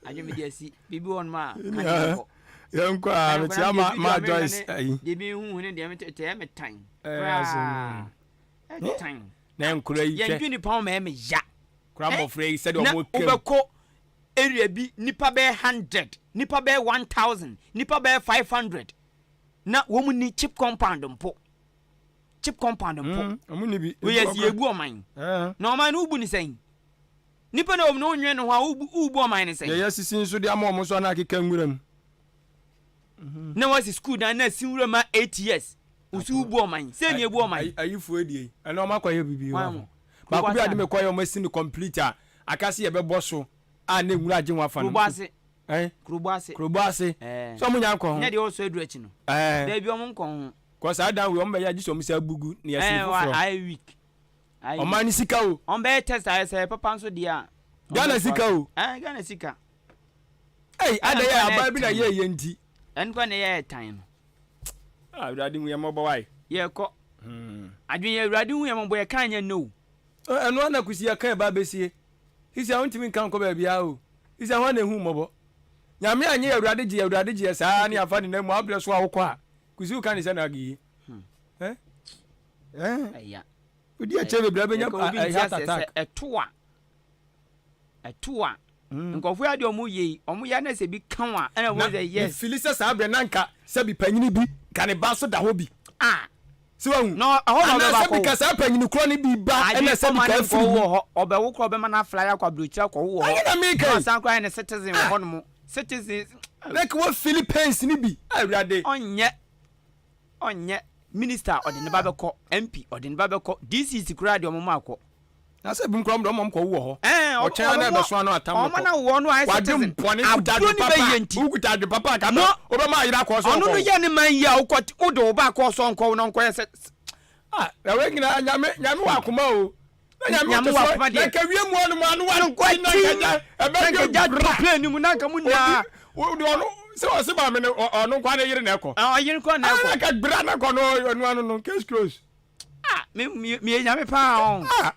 Adwene mi de asi biribi wɔ nom a ka ne kɔ. Yɛn kɔ a mekyia ma ma Joyce ayi. Deɛ bi hu hu ne deɛ mete ɛyɛ me tan. Koraa. Ɛtan. Na nkora yi hwɛ. Yɛn dwe nipa ho ma ɛyɛ ya. Kora mmɔfra yi sɛdeɛ wɔn kam. Na wobɛkɔ area bi nipa bɛyɛ 100, nipa bɛyɛ 1000, nipa bɛyɛ 500 na wɔn ni chip compound mpo. Chip compound mpo. Mm, wɔn ni bi. Woyɛ si ebu ɔman. Na ɔman no wobu ne sɛn? Nipa na wɔn no wonwen ne ho a wobu wobu ɔman ne sɛn? Yɛyɛ sisi nso de ama wɔn nso ana akeka nwura mu. Na wɔasi sukuu dan na asi nwura mu a 8 years. Wosi wobu ɔman. Sɛ ni ebu ɔman. Ayifoɔ die. Ɛna wɔn akɔyɛ bibi wɔ ho. Baako bi a de me kɔyɛ wɔn asi no complete a. aka sɛ yɛbɛbɔ so a na nwura agye ho afa no. Kurobo ase. Eh? Kurobo ase. Kurobo ase. Eh. Sɛ ɔmo nya nkɔ ho. Nyɛ deɛ ɔsɔ aduru akyi no. Eh. Dabi ɔmo nkɔ ho. Kɔ saa dan wei ɔmo bɛyɛ agye sɛ ɔmo sɛ abugu na yɛsi Eh, foforɔ. ayɛ weak. Ayɛ Ɔman weak. ne sika o. Ɔmo bɛyɛ test ayɛ sɛ papa nso deɛ a. Ghana sika o. Eh, Ghana sika. Ei, Ɛna adɛn yɛ nkwa na aban bi na ɛtan. yɛ yɛ nti. Ɛno kora na ɛyɛ ɛtan no. Ah, Awurade hu yɛn mmɔbɔ wae. Yɛkɔ. Adwene yɛ Awurade hu yɛn mmɔbɔ yɛ kan nyɛ no. Ɛno ara na kusi yɛ kan ba bɛsie. Sisi a wontumi nka nkɔ baabiara o. Sisi a hwan na ehu mmɔbɔ. Nyame anyɛ yɛ Awurade gye yɛ Awurade gye yɛ saa ne afa ne nan mu abrɛ so a wokɔ a kusi woka ne sɛ na agiyi. Eh? Eh? Ɛya. Wodi akyɛ bebree abɛnya Yɛka obi nti heart asɛ sɛ attack. ɛto a ɛto a nkurɔfoɔ yi adeɛ ɔmo yɛ yi ɔmo yɛ na sɛ bi ka wɔn a ɛna Na wɔn sɛ yes. mefili sɛ saa berɛ na nka sɛbi panyini bi ka ne ba so da hɔ bi. Ah. Sɛ wahu. Na ɛhɔ na Anaa ɔbɛba sɛbi akɔwo. ka saa panyini korɔ no bi ba Adwene ɛna sɛbi ɔma ka ne afiri nkɔwo mu. wɔ hɔ ɔbɛwo korɔ ɔbɛma no afly akɔ aburokyire akɔwo wɔ hɔ. Ɛnyɛ na meka Na yi. ɔsan koraa yɛ ne citizen wɔ hɔ nom citizen. Na nka wafili pains no bi. Awurade. Ɔnyɛ ɔnyɛ minister ɔde ne ba bɛkɔ MP ɔde ne ba bɛkɔ DCC koraa deɛ ɔmo ma akɔ. Na sɛ binom koraa ɔmo de ɔmo kɔ wo wɔ hɔ. Ɛɛ Ɔkyɛn ara na ɛbɛso ano atam no ɔmo kɔ. na wɔ no ayɛ Wadwen citizen. bɔne wokuta Aburo adwen ne papa bɛyɛ nti. wokuta adwen papa a ka No. wobɛma ayere akɔ so Ɔno no ɔnkɔ. yɛ ne man yie a wokɔ wode wo ba akɔ so ɔnkɔ na ɔnkɔyɛ sɛ. Ah na wei nyinaa nyame nyame wɔ akoma o. Na nyame Nyame wote wɔ so akoma na deɛ. nka wiem hɔ nom ano Na wa nkɔ na nka gya na ɛbɛdwe nka gya bra. to plane no mu na nka mu nyinaa. Obi wo de ɔno sɛ ɔse maame no ɔno nkoa ne yere na ɛkɔ. Ah, ɔyere nkoa na Ah ɛkɔ. na nka bra na kɔ no ɔno ano no case close. Ah, me me me nyame paa ɔn. Ah,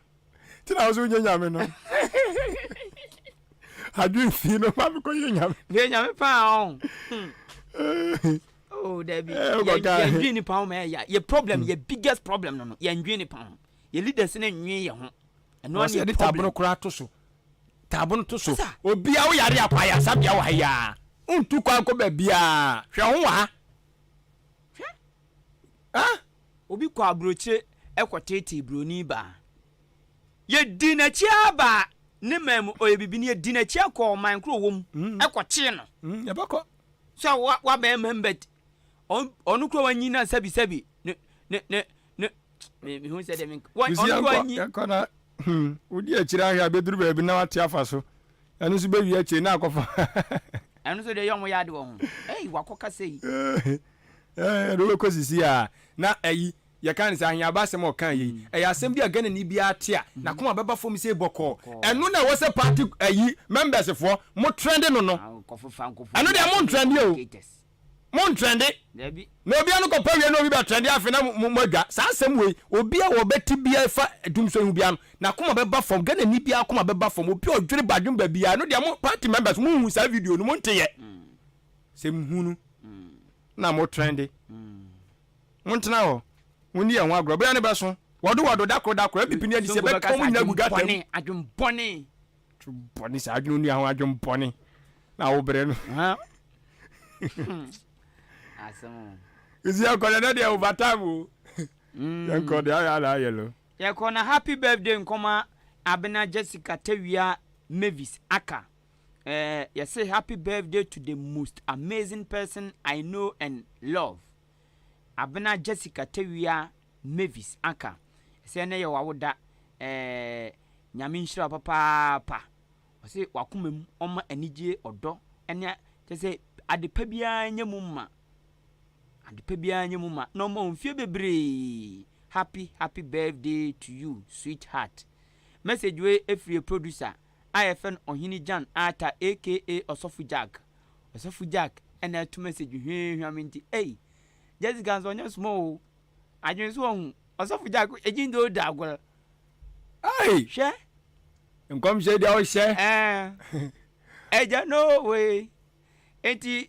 ti na ɔsɛ wonyɛ nyame no. Adwene fi no ma mekɔ yɛ nyame. Me nyame paa ɔn. Oh, Debbie. Eh, wokɔ ka. Yɛn dwen nipa ho ma ɛyɛ. Yɛ problem, yɛ biggest problem no no. Yɛn dwen nipa ho. Yɛ leaders ne nwen yɛ ho. Ɛno Wɔsɛ ne yɛde problem. taabono koraa to so. Taabono to so. Obia wo yare akɔ ayaresabea wɔ ha yi a. Wontu kwan kɔ baabiara. Hwɛ ho wɔ ha. Hwɛ. Ah? Obi kɔ aburokyire kɔ teetee buroni baa. Yɛdii n'akyi ara baa ne man mu, ɔyɛ bibini, yɛdii n'akyi ara kɔɔ ɔman koro ɔwɔ mu kɔ kyee no. Yɛbɛkɔ. Sɛ wa wabɛn man but ɔno kura wanyi na sɛbi sɛbi ne ne ne ne me mehu sɛ deɛ menka Ɔno ɔno kura wanyi. Yɛnkɔ na wodi akyire ahwɛ a bɛduru baabi na wate afa so. Ɛno nso bɛwie akyire na akɔfa. Ɛno nso deɛ ɛyɛ ɔmo yɛ ade wɔ ho. Ei wakɔ kasa yi. Ɛde wobɛkɔ sisi a na ɛyi yɛka ne sɛ aheaba asɛm a ɔka yei ɛyɛ asɛm bi a Ghanani biara te a n'akoma bɛba fam sɛ bɔkɔɔ. Ɛno na ɛwɔ sɛ party ayi members foɔ mo trende no no. Ɛno deɛ mo ntrende o. Mo ntrende. Na obi ano kɔpa wie na obi bɛ trende afei na mo mo adwa. Saa asɛm wei obi a wɔbɛte biara fa dumsɔ yi ho biara no n'akoma bɛba fam. Ghanani biara akoma bɛba fam. Obi a ɔdwene badwemba biara ɛno deɛ mo party members mo nhu saa video no mo nteyɛ. Sɛ mhunu na mo trende. Montena hɔ, monni yɛn ho agorɔ. Berɛ no bɛso. Wɔdo wɔdo, da koro da koro. MPP ne NDC yɛbɛka wɔn nyinaa agu gutter mu. Adwen bɔne. Adwen bɔne saa adwene onua ho adwen bɔne na wobrɛ no. Nti yɛnkɔ deɛ nɛ deɛ over time o. Yɛnkɔ deɛ ayɛ ala ayɛ lo. Yɛkɔ na happy birthday nkɔma Abena Jessica Tawia Mavis Aka. Eh, yɛse happy birthday to the most amazing person I know and love. Abena Jessica Tawia Mavis Aka. Sɛ ɛnɛ yɛ w'awoda, eh, Nyame nhyira wo papaapa. Ɔse w'akoma mu ɔma anigye, ɔdɔ, ɛne kyɛ sɛ adepa biara nyɛ mu ma. Adepa biara nyɛ mu ma. Na ɔma wo mfie bebree. Happy, happy birthday to you, sweetheart. Message wei efiri producer a yɛfrɛ no Ɔhene Jan Arthur aka Ɔsɔfo Jack. Ɔsɔfo Jack na ɛto message hwehwam nti ei Jessica nso ɔnyɛ small o. Adwene so ɔhu. Ɔsɔfo Jack egyin de odi agorɔ. Ei! Hwɛ. Nkɔmhyɛ deɛ ɔhyɛ. Ɛɛ. Ɛgya no way. Enti.